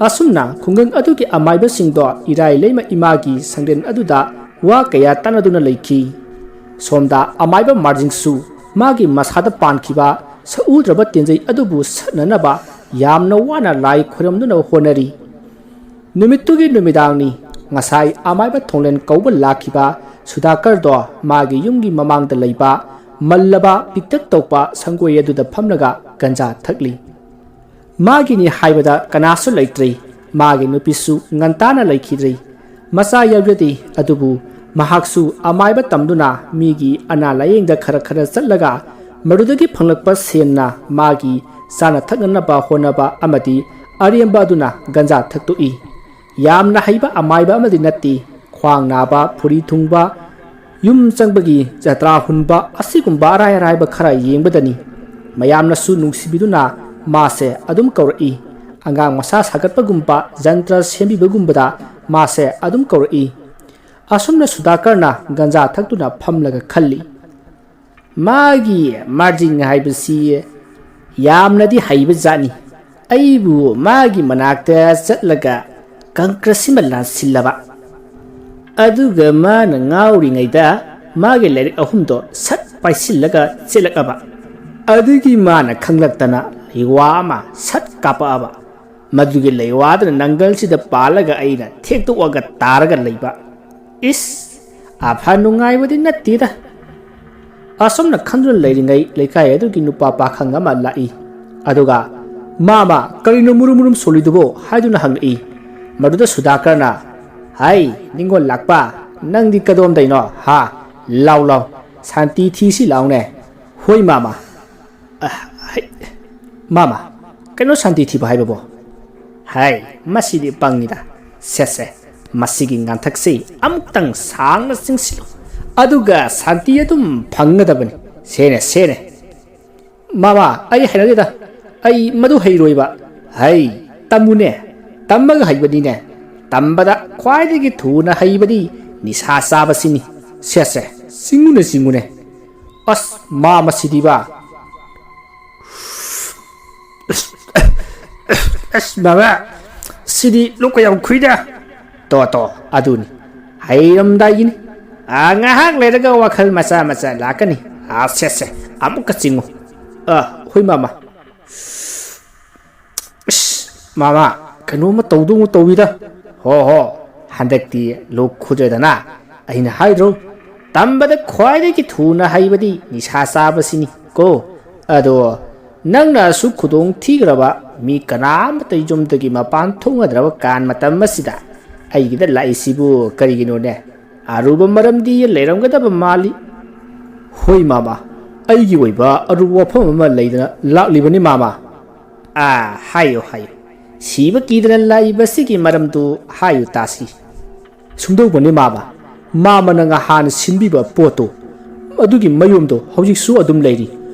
ꯑꯁꯨꯝꯅ ꯈꯨꯡꯒꯪ ꯑꯗꯨꯒꯤ ꯑꯃꯥꯏꯕꯁꯤꯡꯗꯣ ꯏꯔꯥꯏ ꯂꯩꯃ ꯏꯃꯥꯒꯤ ꯁꯪꯂꯦꯟ ꯑꯗꯨꯗ ꯋꯥ ꯀꯌꯥ ꯇꯥꯟꯅꯗꯨꯅ ꯂꯩꯈꯤ꯫ ꯁꯣꯝꯗ ꯑꯃꯥꯏꯕ ꯃꯥꯔꯖꯤꯡꯁꯨ ꯃꯥꯒꯤ ꯃꯁꯥꯗ ꯄꯥꯟꯈꯤꯕ ꯁꯛꯎꯗ꯭ꯔꯕ ꯇꯦꯟꯖꯩ ꯑꯗꯨꯕꯨ ꯁꯠꯅꯅꯕ ꯌꯥꯝꯅ ꯋꯥꯅ ꯂꯥꯏ ꯈꯣꯏꯔꯝꯗꯨꯅ ꯍꯣꯠꯅꯔꯤ꯫ ꯅꯨꯃꯤꯠꯇꯨꯒꯤ ꯅꯨꯃꯤꯗꯥꯡꯅꯤ꯫ ꯉꯁꯥꯏ ꯑꯃꯥꯏꯕ ꯊꯣꯡꯂꯦꯟ ꯀꯧꯕ ꯂꯥꯛꯈꯤꯕ ꯁꯨꯗꯥꯀꯔꯗꯣ ꯃꯥꯒꯤ ꯌꯨꯝꯒꯤ ꯃꯃꯥꯡꯗ ꯂꯩꯕ ꯃꯜꯂꯕ ꯄꯤꯛꯇꯛ ꯇꯧꯕ ꯁꯪꯒꯣꯏ ꯑꯗꯨꯗ ꯐꯝꯂꯒ ꯒꯟꯖꯥ ꯊꯛꯂꯤ꯫ ꯃꯥꯒꯤꯅꯤ ꯍꯥꯏꯕꯗ ꯀꯅꯥꯁꯨ ꯂꯩꯇ꯭ꯔꯤ꯫ ꯃꯥꯒꯤ ꯅꯨꯄꯤꯁꯨ ꯉꯟꯇꯥꯅ ꯂꯩꯈꯤꯗ꯭ꯔꯤ꯫ ꯃꯆꯥ ꯌꯥꯎꯖꯗꯦ꯫ ꯑꯗꯨꯕꯨ ꯃꯍꯥꯛꯁꯨ ꯑꯃꯥꯏꯕ ꯇꯝꯗꯨꯅ ꯃꯤꯒꯤ ꯑꯅꯥ ꯂꯥꯌꯦꯡꯗ ꯈꯔ ꯈꯔ ꯆꯠꯂꯒ ꯃꯗꯨꯗꯒꯤ ꯐꯪꯂꯛꯄ ꯁꯦꯟꯅ ꯃꯥꯒꯤ ꯆꯥꯅ ꯊꯛꯅꯅꯕ ꯍꯣꯠꯅꯕ ꯑꯃꯗꯤ ꯑꯔꯦꯝꯕ ꯑꯗꯨꯅ ꯒꯟꯖꯥ ꯊꯛꯇꯣꯛꯏ꯫ ꯌꯥꯝꯅ ꯍꯩꯕ ꯑꯃꯥꯏꯕ ꯑꯃꯗꯤ ꯅꯠꯇꯦ꯫ ꯈ꯭ꯋꯥꯡ ꯅꯥꯕ, ꯐꯨꯔꯤ ꯊꯨꯡꯕ, ꯌꯨꯝ ꯆꯪꯕꯒꯤ ꯖꯇ꯭ꯔꯥ ꯍꯨꯟꯕ ꯑꯁꯤꯒꯨꯝꯕ ꯑꯔꯥꯏ ꯑꯔꯥꯏꯕ ꯈꯔ ꯌꯦꯡꯕꯗꯅꯤ꯫ ꯃꯌꯥꯝꯅꯁꯨ ꯅꯨꯡꯁꯤꯕꯤꯗꯨꯅ ꯃꯥꯁꯦ ꯑꯗꯨꯝ ꯀꯧꯔꯛꯏ꯫ ꯑꯉꯥꯡ ꯃꯁꯥ ꯁꯥꯒꯠꯄꯒꯨꯝꯕ, ꯖꯟꯇ꯭ꯔ ꯁꯦꯝꯕꯤꯕꯒꯨꯝꯕꯗ ꯃꯥꯁꯦ ꯑꯗꯨꯝ ꯀꯧꯔꯛꯏ꯫ ꯑꯁꯨꯝꯅ ꯁꯨꯗꯥꯀꯔꯅ ꯒꯟꯖꯥ ꯊꯛꯇꯨꯅ ꯐꯝꯂꯒ ꯈꯜꯂꯤ꯫ ꯃꯥꯒꯤ ꯃꯥꯔꯖꯤꯡ ꯍꯥꯏꯕꯁꯤ ꯌꯥꯝꯅꯗꯤ ꯍꯩꯕ ꯖꯥꯠꯅꯤ꯫ ꯑꯩꯕꯨ ꯃꯥꯒꯤ ꯃꯅꯥꯛꯇ ꯆꯠꯂꯒ ꯀꯪꯀ꯭ꯔꯁꯤꯃ ꯂꯥꯟꯁꯤꯜꯂꯕ꯫ ꯑꯗꯨꯒ ꯃꯥꯅ ꯉꯥꯎꯔꯤꯉꯩꯗ ꯃꯥꯒꯤ ꯂꯥꯏꯔꯤꯛ ꯑꯍꯨꯝꯗꯣ ꯁꯠ ꯄꯥꯏꯁꯤꯜꯂꯒ ꯆꯦꯜꯂꯛꯑꯕ꯫ ꯑꯗꯨꯒꯤ ꯃꯥꯅ ꯈꯪꯂꯛꯇꯅ ꯂꯩꯋꯥ ꯑꯃ ꯁꯠ ꯀꯥꯞꯄꯛꯑꯕ꯫ ꯃꯗꯨꯒꯤ ꯂꯩꯋꯥꯗꯨꯅ ꯅꯪꯒꯜꯁꯤꯗ ꯄꯥꯜꯂꯒ ꯑꯩꯅ ꯊꯦꯛꯇꯣꯛꯑꯒ ꯇꯥꯔꯒ ꯂꯩꯕ꯫ ꯏꯁ, ꯑꯐ ꯅꯨꯡꯉꯥꯏꯕꯗꯤ ꯅꯠꯇꯦꯗ꯫ ꯑꯁꯨꯝꯅ ꯈꯟꯗꯨꯅ ꯂꯩꯔꯤꯉꯩ ꯂꯩꯀꯥꯏ ꯑꯗꯨꯒꯤ ꯅꯨꯄꯥ ꯄꯥꯈꯪ ꯑꯃ ꯂꯥꯛꯏ꯫ ꯑꯗꯨꯒ, "ꯃꯥꯃ, ꯀꯔꯤꯅꯣ ꯃꯨꯔꯨꯝ ꯃꯨꯔꯨꯝ ꯁꯣꯜꯂꯤꯗꯨꯕꯣ?" ꯍꯥꯏꯗꯨꯅ ꯍꯪꯂꯛꯏ꯫ ꯃꯗꯨꯗ ꯁꯨꯗꯥꯀꯔꯅ, "ꯍꯥꯏ, ꯅꯤꯡꯉꯣꯜ ꯂꯥꯛꯄ, ꯅꯪꯗꯤ ꯀꯗꯣꯝꯗꯩꯅꯣ? ꯍꯥ? ꯂꯥꯎ ꯂꯥꯎ, ꯁꯥꯟꯇꯤ ꯊꯤꯁꯤ ꯂꯥꯎꯅꯦ꯫" "ꯍꯣꯏ ꯃꯥꯃ꯫" ꯑ, ꯍꯩ, ꯃꯥꯃ, ꯀꯩꯅꯣ ꯁꯥꯟꯇꯤ ꯊꯤꯕ ꯍꯥꯏꯕꯕꯣ? ꯍꯥꯏ, ꯃꯁꯤꯗꯤ ꯄꯪꯉꯤꯗ꯫ ꯁꯦ, ꯁꯦ, ꯃꯁꯤꯒꯤ ꯉꯥꯟꯊꯛꯁꯤ ꯑꯃꯨꯛꯇꯪ ꯁꯥꯡꯅ ꯆꯤꯡꯁꯤꯜꯂꯨ꯫ ꯑꯗꯨꯒ ꯁꯥꯟꯇꯤ ꯑꯗꯨꯝ ꯐꯪꯒꯗꯕꯅꯤ꯫ ꯁꯦꯅꯦ, ꯁꯦꯅꯦ꯫ ꯃꯥꯃ, ꯑꯩ ꯍꯩꯅꯗꯦꯗ꯫ ꯑꯩ ꯃꯗꯨ ꯍꯩꯔꯣꯏꯕ꯫ ꯍꯩ, ꯇꯝꯃꯨꯅꯦ, ꯇꯝꯃꯒ ꯍꯩꯕꯅꯤꯅꯦ꯫ ꯇꯝꯕꯗ ꯈ꯭ꯋꯥꯏꯗꯒꯤ ꯊꯨꯅ ꯍꯩꯕꯗꯤ ꯅꯤꯁꯥ ꯆꯥꯕꯁꯤꯅꯤ꯫ ꯁꯦ ꯁꯦ, ꯆꯤꯡꯉꯨꯅꯦ ꯆꯤꯡꯉꯨꯅꯦ꯫ ꯑꯁ, ꯃꯥ ꯃꯁꯤꯗꯤꯕ꯫ ꯑꯁ, ꯃꯥꯃ, ꯁꯤꯗꯤ ꯂꯣꯛꯀ ꯌꯥꯝ ꯈꯨꯏꯗ꯫ ꯇꯣ ꯇꯣ, ꯑꯗꯨꯅꯤ꯫ ꯍꯩꯔꯝꯗꯥꯏꯒꯤꯅꯤ꯫ ꯑꯥ, ꯉꯥꯏꯍꯥꯛ ꯂꯩꯔꯒ ꯋꯥꯈꯜ ꯃꯆꯥ ꯃꯆꯥ ꯂꯥꯛꯀꯅꯤ꯫ ꯑꯥ, ꯁꯦ ꯁꯦ, ꯑꯃꯨꯛꯀ ꯆꯤꯡꯉꯨ꯫ ꯑꯥ, ꯍꯣꯏ ꯃꯥꯃ꯫ ꯏꯁ, ꯃꯥꯃ, ꯀꯩꯅꯣꯝꯃ ꯇꯧꯗꯧꯅ ꯇꯧꯏꯗ꯫ ꯍꯣ ꯍꯣ, ꯍꯟꯗꯛꯇꯤ ꯂꯣꯛ ꯈꯨꯗ꯭ꯔꯦꯗꯅ꯫ ꯑꯩꯅ ꯍꯥꯏꯗ꯭ꯔꯣ, ꯇꯝꯕꯗ ꯈ꯭ꯋꯥꯏꯗꯒꯤ ꯊꯨꯅ ꯍꯩꯕꯗꯤ ꯅꯤꯁꯥ ꯆꯥꯕꯁꯤꯅꯤ ꯀꯣ꯫ ꯑꯗꯣ ꯅꯪꯅ ꯑꯁꯨꯛ ꯈꯨꯗꯣꯡ ꯊꯤꯈ꯭ꯔꯕ ꯃꯤ ꯀꯅꯥ ꯑꯃꯇ ꯌꯨꯝꯗꯒꯤ ꯃꯄꯥꯟ ꯊꯣꯛꯅꯗ꯭ꯔꯕ ꯀꯥꯟ ꯃꯇꯝ ꯑꯁꯤꯗ ꯑꯩꯒꯤꯗ ꯂꯥꯛꯏꯁꯤꯕꯨ ꯀꯔꯤꯒꯤꯅꯣꯅꯦ? ꯑꯔꯨꯕ ꯃꯔꯝꯗꯤ ꯂꯩꯔꯝꯒꯗꯕ ꯃꯥꯜꯂꯤ꯫ ꯍꯣꯏ ꯃꯥꯃ, ꯑꯩꯒꯤ ꯑꯣꯏꯕ ꯑꯔꯨꯕ ꯋꯥꯐꯝ ꯑꯃ ꯂꯩꯗꯅ ꯂꯥꯛꯂꯤꯕꯅꯤ ꯃꯥꯃ꯫ ꯑꯥ, ꯍꯥꯏꯌꯨ ꯍꯥꯏꯌꯨ꯫ ꯁꯤꯕ ꯀꯤꯗꯅ ꯂꯥꯛꯏꯕꯁꯤꯒꯤ ꯃꯔꯝꯗꯨ ꯍꯥꯏꯌꯨ ꯇꯥꯁꯤ꯫ ꯁꯨꯝꯗꯧꯕꯅꯤ ꯃꯥꯃ, ꯃꯥꯃꯅ ꯉꯍꯥꯟ ꯁꯤꯟꯕꯤꯕ ꯄꯣꯠꯇꯨ, ꯑꯗꯨꯒꯤ ꯃꯌꯨꯝꯗꯣ ꯍꯧꯖꯤꯛꯁꯨ ꯑꯗꯨꯝ ꯂꯩꯔꯤ꯫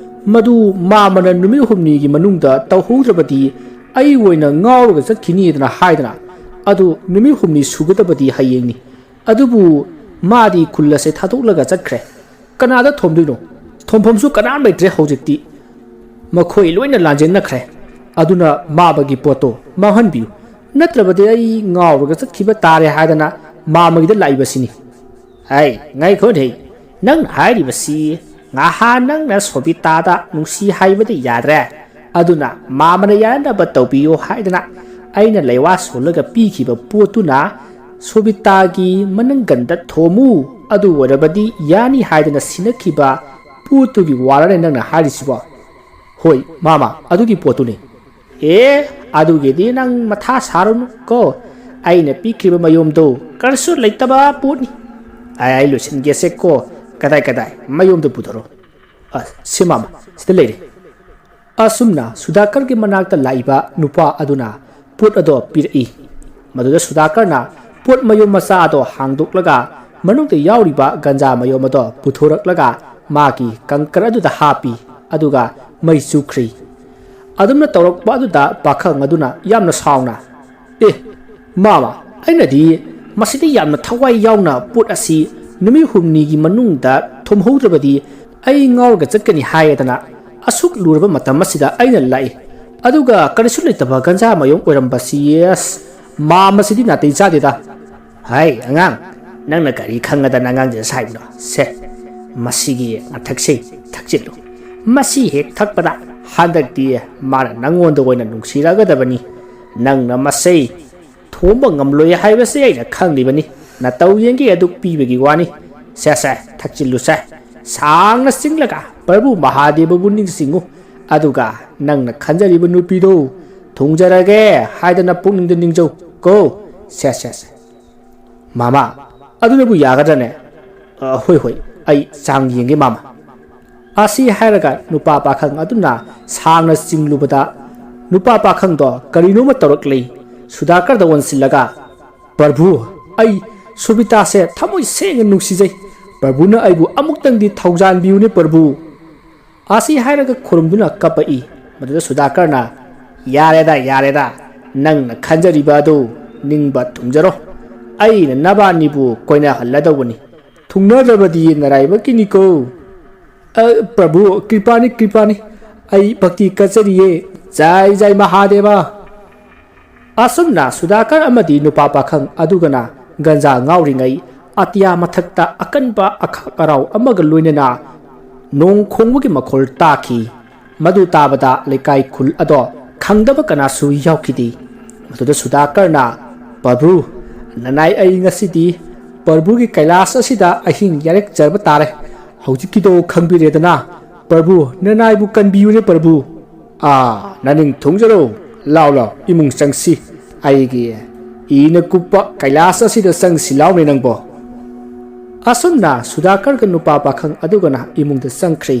ꯃꯗꯨ ꯃꯥꯃꯅ ꯅꯨꯃꯤꯠ ꯍꯨꯝꯅꯤꯒꯤ ꯃꯅꯨꯡꯗ ꯇꯧꯍꯧꯗ꯭ꯔꯕꯗꯤ ꯑꯩ ꯑꯣꯏꯅ ꯉꯥꯎꯔꯒ ꯆꯠꯈꯤꯅꯤꯗꯅ ꯍꯥꯏꯗꯅ, ꯑꯗꯨ ꯅꯨꯃꯤꯠ ꯍꯨꯝꯅꯤ ꯁꯨꯒꯗꯕꯗꯤ ꯍꯌꯦꯡꯅꯤ꯫ ꯑꯗꯨꯕꯨ ꯃꯥꯗꯤ ꯈꯨꯜ ꯑꯁꯦ ꯊꯥꯗꯣꯛꯂꯒ ꯆꯠꯈ꯭ꯔꯦ꯫ ꯀꯅꯥꯗ ꯊꯣꯝꯗꯣꯏꯅꯣ? ꯊꯣꯝꯐꯝꯁꯨ ꯀꯅꯥꯝ ꯂꯩꯇ꯭ꯔꯦ ꯍꯧꯖꯤꯛꯇꯤ꯫ ꯃꯈꯣꯏ ꯂꯣꯏꯅ ꯂꯥꯟꯖꯦꯟꯅꯈ꯭ꯔꯦ꯫ ꯑꯗꯨꯅ ꯃꯥꯃꯒꯤ ꯄꯣꯠꯇꯣ ꯃꯥꯡꯍꯟꯕꯤꯌꯨ꯫ ꯅꯠꯇ꯭ꯔꯕꯗꯤ ꯑꯩ ꯉꯥꯎꯔꯒ ꯆꯠꯈꯤꯕ ꯇꯥꯔꯦ ꯍꯥꯏꯗꯅ ꯃꯥꯃꯒꯤꯗ ꯂꯥꯛꯏꯕꯁꯤꯅꯤ꯫ ꯍꯩ, ꯉꯥꯏꯈꯣꯅꯦ꯫ ꯅꯪ ꯍꯥꯏꯔꯤꯕꯁꯤ ꯉꯍꯥꯟ ꯅꯪꯅ ꯁꯣꯕꯤꯇꯥꯗ ꯅꯨꯡꯁꯤ ꯍꯥꯏꯕꯗꯤ ꯌꯥꯗ꯭ꯔꯦ꯫ ꯑꯗꯨꯅ ꯃꯥꯃꯅ ꯌꯥꯅꯕ ꯇꯧꯕꯤꯌꯨ ꯍꯥꯏꯗꯅ ꯑꯩꯅ ꯂꯩꯋꯥ ꯁꯣꯜꯂꯒ ꯄꯤꯈꯤꯕ ꯄꯣꯠꯇꯨꯅ ꯁꯣꯕꯤꯇꯥꯒꯤ ꯃꯅꯪꯒꯟꯗ ꯊꯣꯝꯃꯨ꯫ ꯑꯗꯨ ꯑꯣꯏꯔꯕꯗꯤ ꯌꯥꯅꯤ ꯍꯥꯏꯗꯅ ꯁꯤꯟꯅꯈꯤꯕ ꯄꯣꯠꯇꯨꯒꯤ ꯋꯥꯔꯅꯦ ꯅꯪꯅ ꯍꯥꯏꯔꯤꯁꯤꯕꯣ? ꯍꯣꯏ, ꯃꯥꯃ, ꯑꯗꯨꯒꯤ ꯄꯣꯠꯇꯨꯅꯤ꯫ ꯑꯦ, ꯑꯗꯨꯒꯤꯗꯤ ꯅꯪ ꯃꯊꯥ ꯁꯥꯔꯨꯅꯨ ꯀꯣ꯫ ꯑꯩꯅ ꯄꯤꯈ꯭ꯔꯤꯕ ꯃꯌꯨꯝꯗꯣ ꯀꯔꯤꯁꯨ ꯂꯩꯇꯕ ꯄꯣꯠꯅꯤ꯫ ꯑꯩ, ꯑꯩ ꯂꯣꯏꯁꯤꯟꯒꯦꯁꯦ ꯀꯣ꯫ ꯀꯗꯥꯏ, ꯀꯗꯥꯏ? ꯃꯌꯨꯝꯗꯣ ꯄꯨꯊꯣꯔꯛꯑꯣ꯫ ꯑ, ꯁꯤ ꯃꯥꯃ, ꯁꯤꯗ ꯂꯩꯔꯦ꯫ ꯑꯁꯨꯝꯅ ꯁꯨꯗꯥꯀꯔꯒꯤ ꯃꯅꯥꯛꯇ ꯂꯥꯛꯏꯕ ꯅꯨꯄꯥ ꯑꯗꯨꯅ ꯄꯣꯠ ꯑꯗꯣ ꯄꯤꯔꯛꯏ꯫ ꯃꯗꯨꯗ ꯁꯨꯗꯥꯀꯔꯅ ꯄꯣꯠ ꯃꯌꯨꯝ ꯃꯆꯥ ꯑꯗꯣ ꯍꯥꯡꯗꯣꯛꯂꯒ ꯃꯅꯨꯡꯗ ꯌꯥꯎꯔꯤꯕ ꯒꯟꯖꯥ ꯃꯌꯨꯝ ꯑꯗꯣ ꯄꯨꯊꯣꯔꯛꯂꯒ ꯃꯥꯒꯤ ꯀꯪꯀꯔ ꯑꯗꯨꯗ ꯍꯥꯞꯄꯤ, ꯑꯗꯨꯒ ꯃꯩ ꯆꯨꯈ꯭ꯔꯤ꯫ ꯑꯗꯨꯝꯅ ꯇꯧꯔꯛꯄ ꯑꯗꯨꯗ ꯄꯥꯈꯪ ꯑꯗꯨꯅ ꯌꯥꯝꯅ ꯁꯥꯎꯅ, "ꯑꯦ, ꯃꯥꯃ, ꯑꯩꯅꯗꯤ ꯃꯁꯤꯗ ꯌꯥꯝꯅ ꯊꯋꯥꯏ ꯌꯥꯎꯅ ꯄꯣꯠ ꯑꯁꯤ ꯅꯨꯃꯤꯠ ꯍꯨꯝꯅꯤꯒꯤ ꯃꯅꯨꯡꯗ ꯊꯨꯝꯍꯧꯗ꯭ꯔꯕꯗꯤ ꯑꯩ ꯉꯥꯎꯔꯒ ꯆꯠꯀꯅꯤ ꯍꯥꯏꯗꯅ ꯑꯁꯨꯛ ꯂꯨꯔꯕ ꯃꯇꯝ ꯑꯁꯤꯗ ꯑꯩꯅ ꯂꯥꯛꯏ꯫ ꯑꯗꯨꯒ ꯀꯔꯤꯁꯨ ꯂꯩꯇꯕ ꯒꯟꯖꯥ ꯃꯌꯣꯝ ꯑꯣꯏꯔꯝꯕꯁꯤ, ꯑꯁ, ꯃꯥꯃꯁꯤꯗꯤ ꯅꯥꯇꯩ ꯆꯥꯗꯦꯗ꯫" "ꯍꯥꯏ, ꯑꯉꯥꯡ, ꯅꯪꯅ ꯀꯔꯤ ꯈꯪꯉꯗꯅ ꯑꯉꯥꯡꯁꯤꯗ ꯁꯥꯏꯕꯅꯣ? ꯁꯦ, ꯃꯁꯤꯒꯤ ꯃꯊꯛꯁꯦ ꯊꯛꯆꯤꯜꯂꯨ꯫ ꯃꯁꯤ ꯍꯦꯛ ꯊꯛꯄꯗ ꯍꯟꯗꯛꯇꯤ ꯃꯥꯅ ꯅꯪꯉꯣꯟꯗ ꯑꯣꯏꯅ ꯅꯨꯡꯁꯤꯔꯛꯑꯒꯗꯕꯅꯤ꯫ ꯅꯪꯅ ꯃꯁꯤ ꯊꯣꯝꯕ ꯉꯝꯂꯣꯏ ꯍꯥꯏꯕꯁꯤ ꯑꯩꯅ ꯈꯪꯂꯤꯕꯅꯤ꯫ ꯅꯇꯧ ꯌꯦꯡꯒꯦ ꯑꯗꯨ ꯄꯤꯕꯒꯤ ꯋꯥꯅꯤ꯫ ꯁꯦ, ꯁꯦ, ꯊꯛꯆꯤꯜꯂꯨꯁꯦ꯫ ꯁꯥꯡꯅ ꯆꯤꯡꯂꯒ ꯄ꯭ꯔꯚꯨ ꯃꯍꯥꯗꯦꯕꯕꯨ ꯅꯤꯡꯁꯤꯡꯉꯨ꯫ ꯑꯗꯨꯒ ꯅꯪꯅ ꯈꯟꯖꯔꯤꯕ ꯅꯨꯄꯤꯗꯨ ꯊꯨꯡꯖꯔꯒꯦ ꯍꯥꯏꯗꯅ ꯄꯨꯛꯅꯤꯡꯗ ꯅꯤꯡꯖꯧ ꯀꯣ꯫ ꯁꯦ, ꯁꯦ, ꯁꯦ꯫ ꯃꯥꯃ, ꯑꯗꯨꯅꯕꯨ ꯌꯥꯒꯗ꯭ꯔꯅꯦ?" "ꯑ, ꯍꯣꯏ, ꯍꯣꯏ, ꯑꯩ ꯆꯥꯡ ꯌꯦꯡꯒꯦ, ꯃꯥꯃ꯫" ꯑꯁꯤ ꯍꯥꯏꯔꯒ ꯅꯨꯄꯥ ꯄꯥꯈꯪ ꯑꯗꯨꯅ ꯁꯥꯡꯅ ꯆꯤꯡꯂꯨꯕꯗ ꯅꯨꯄꯥ ꯄꯥꯈꯪꯗꯣ ꯀꯔꯤꯅꯣꯃ ꯇꯧꯔꯛꯂꯦ꯫ ꯁꯨꯗꯥꯀꯔꯗ ꯑꯣꯟꯁꯤꯜꯂꯒ, "ꯄ꯭ꯔꯚꯨ, ꯑꯩ ꯁꯨꯕꯤꯇꯥꯁꯦ ꯊꯃꯣꯏ ꯁꯦꯡꯅ ꯅꯨꯡꯁꯤꯖꯩ꯫ ꯄ꯭ꯔꯚꯨꯅ ꯑꯩꯕꯨ ꯑꯃꯨꯛꯇꯪꯗꯤ ꯊꯧꯖꯥꯟꯕꯤꯌꯨꯅꯦ, ꯄ꯭ꯔꯚꯨ꯫" ꯑꯁꯤ ꯍꯥꯏꯔꯒ ꯈꯨꯔꯨꯝꯗꯨꯅ ꯀꯞꯄꯛꯏ꯫ ꯃꯗꯨꯗ ꯁꯨꯗꯥꯀꯔꯅ, "ꯌꯥꯔꯦꯗ, ꯌꯥꯔꯦꯗ, ꯅꯪꯅ ꯈꯟꯖꯔꯤꯕ ꯑꯗꯨ ꯅꯤꯡꯕ ꯊꯨꯡꯖꯔꯣ꯫ ꯑꯩꯅ ꯅꯕꯥꯅꯤꯕꯨ ꯀꯣꯏꯅꯍꯜꯂꯗꯧꯕꯅꯤ꯫ ꯊꯨꯡꯅꯗ꯭ꯔꯕꯗꯤ ꯅꯔꯥꯏꯕꯛꯀꯤꯅꯤꯀꯣ꯫" "ꯑ, ꯄ꯭ꯔꯚꯨ, ꯀ꯭ꯔꯤꯄꯥꯅꯤ, ꯀ꯭ꯔꯤꯄꯥꯅꯤ꯫ ꯑꯩ ꯚꯛꯇꯤ ꯀꯠꯆꯔꯤꯌꯦ꯫ ꯖꯥꯏ ꯖꯥꯏ ꯃꯍꯥꯗꯦꯕ꯫" ꯑꯁꯨꯝꯅ ꯁꯨꯗꯥꯀꯔ ꯑꯃꯗꯤ ꯅꯨꯄꯥ ꯄꯥꯈꯪ ꯑꯗꯨꯒꯅ ꯒꯟꯖꯥ ꯉꯥꯎꯔꯤꯉꯩ ꯑꯇꯤꯌꯥ ꯃꯊꯛꯇ ꯑꯀꯟꯕ ꯑꯈꯥꯛ ꯑꯔꯥꯎ ꯑꯃꯒ ꯂꯣꯏꯅꯅ ꯅꯣꯡ ꯈꯣꯡꯕꯒꯤ ꯃꯈꯣꯜ ꯇꯥꯈꯤ꯫ ꯃꯗꯨ ꯇꯥꯕꯗ ꯂꯩꯀꯥꯏ ꯈꯨꯜ ꯑꯗꯣ ꯈꯪꯗꯕ ꯀꯅꯥꯁꯨ ꯌꯥꯎꯈꯤꯗꯦ꯫ ꯃꯗꯨꯗ ꯁꯨꯗꯥꯀꯔꯅ, "ꯄ꯭ꯔꯚꯨ, ꯅꯅꯥꯏ ꯑꯩ ꯉꯁꯤꯗꯤ ꯄ꯭ꯔꯚꯨꯒꯤ ꯀꯩꯂꯥꯁ ꯑꯁꯤꯗ ꯑꯍꯤꯡ ꯌꯥꯔꯦꯛꯆꯕ ꯇꯥꯔꯦ꯫ ꯍꯧꯖꯤꯛꯀꯤꯗꯣ ꯈꯪꯕꯤꯔꯦꯗꯅ꯫ ꯄ꯭ꯔꯚꯨ, ꯅꯅꯥꯏꯕꯨ ꯀꯟꯕꯤꯌꯨꯅꯦ ꯄ꯭ꯔꯚꯨ꯫ ꯑꯥ, ꯅꯅꯤꯡ ꯊꯨꯡꯖꯔꯣ꯫ ꯂꯥꯎ, ꯂꯥꯎ, ꯏꯃꯨꯡ ꯆꯪꯁꯤ꯫ ꯑꯩꯒꯤ ꯏꯅ ꯀꯨꯞꯄ ꯀꯩꯂꯥꯁ ꯑꯁꯤꯗ ꯆꯪꯁꯤ ꯂꯥꯎꯅꯦ ꯅꯪꯕꯣ꯫" ꯑꯁꯨꯝꯅ ꯁꯨꯗꯥꯀꯔꯒ ꯅꯨꯄꯥ ꯄꯥꯈꯪ ꯑꯗꯨꯒꯅ ꯏꯃꯨꯡꯗ ꯆꯪꯈ꯭ꯔꯦ꯫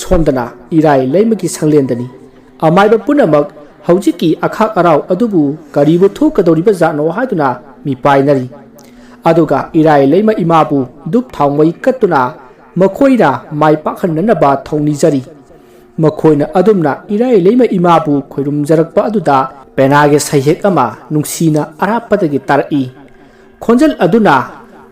ꯁꯣꯝꯗꯅ ꯏꯔꯥꯏ ꯂꯩꯃꯒꯤ ꯁꯪꯂꯦꯟꯗꯅꯤ꯫ ꯑꯃꯥꯏꯕ ꯄꯨꯝꯅꯃꯛ ꯍꯧꯖꯤꯛꯀꯤ ꯑꯈꯥꯛ ꯑꯔꯥꯎ ꯑꯗꯨꯕꯨ ꯀꯔꯤꯕꯨ ꯊꯣꯛꯀꯗꯧꯔꯤꯕ ꯖꯥꯠꯅꯣ ꯍꯥꯏꯗꯨꯅ ꯃꯤꯄꯥꯏꯅꯔꯤ꯫ ꯑꯗꯨꯒ ꯏꯔꯥꯏ ꯂꯩꯃ ꯏꯃꯥꯕꯨ ꯙꯨꯞ ꯊꯥꯎꯃꯩ ꯀꯠꯇꯨꯅ ꯃꯈꯣꯏꯅ ꯃꯥꯏ ꯄꯥꯛꯍꯟꯅꯅꯕ ꯊꯧꯅꯤꯖꯔꯤ꯫ ꯃꯈꯣꯏꯅ ꯑꯗꯨꯝꯅ ꯏꯔꯥꯏ ꯂꯩꯃ ꯏꯃꯥꯕꯨ ꯈꯣꯏꯔꯨꯝꯖꯔꯛꯄ ꯑꯗꯨꯗ ꯄꯦꯅꯥꯒꯤ ꯁꯩꯍꯦꯛ ꯑꯃ ꯅꯨꯡꯁꯤꯅ ꯑꯔꯥꯞꯄꯗꯒꯤ ꯇꯥꯔꯛꯏ꯫ ꯈꯣꯟꯖꯦꯜ ꯑꯗꯨꯅ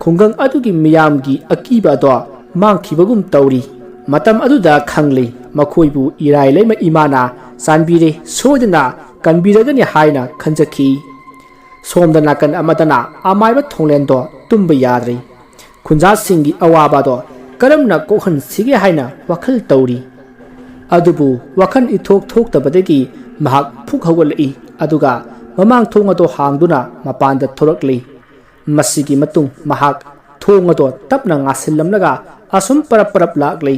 ꯈꯨꯡꯒꯪ ꯑꯗꯨꯒꯤ ꯃꯤꯌꯥꯝꯒꯤ ꯑꯀꯤꯕ ꯑꯗꯣ ꯃꯥꯡꯈꯤꯕꯒꯨꯝ ꯇꯧꯔꯤ꯫ ꯃꯇꯝ ꯑꯗꯨꯗ ꯈꯪꯂꯤ, ꯃꯈꯣꯏꯕꯨ ꯏꯔꯥꯏ ꯂꯩꯃ ꯏꯃꯥꯅ ꯆꯥꯟꯕꯤꯔꯦ, ꯁꯣꯏꯗꯅ ꯀꯟꯕꯤꯔꯒꯅꯤ ꯍꯥꯏꯅ ꯈꯟꯖꯈꯤ꯫ ꯁꯣꯝꯗ ꯅꯥꯀꯟ ꯑꯃꯗꯅ ꯑꯃꯥꯏꯕ ꯊꯣꯡꯂꯦꯟꯗꯣ ꯇꯨꯝꯕ ꯌꯥꯗ꯭ꯔꯤ꯫ ꯈꯨꯟꯖꯥꯁꯤꯡꯒꯤ ꯑꯋꯥꯕꯗꯣ ꯀꯔꯝꯅ ꯀꯣꯛꯍꯟꯁꯤꯒꯦ ꯍꯥꯏꯅ ꯋꯥꯈꯜ ꯇꯧꯔꯤ꯫ ꯑꯗꯨꯕꯨ ꯋꯥꯈꯜ ꯏꯊꯣꯛ ꯊꯣꯛꯇꯕꯗꯒꯤ ꯃꯍꯥꯛ ꯐꯨꯛ ꯍꯧꯒꯠꯂꯛꯏ, ꯑꯗꯨꯒ ꯃꯃꯥꯡ ꯊꯣꯡ ꯑꯗꯣ ꯍꯥꯡꯗꯨꯅ ꯃꯄꯥꯟꯗ ꯊꯣꯔꯛꯂꯤ꯫ ꯃꯁꯤꯒꯤ ꯃꯇꯨꯡ ꯃꯍꯥꯛ ꯊꯣꯡ ꯑꯗꯣ ꯇꯞꯅ ꯉꯥꯁꯤꯜꯂꯝꯂꯒ ꯑꯁꯨꯝ ꯄꯔꯞ ꯄꯔꯞ ꯂꯥꯛꯂꯤ꯫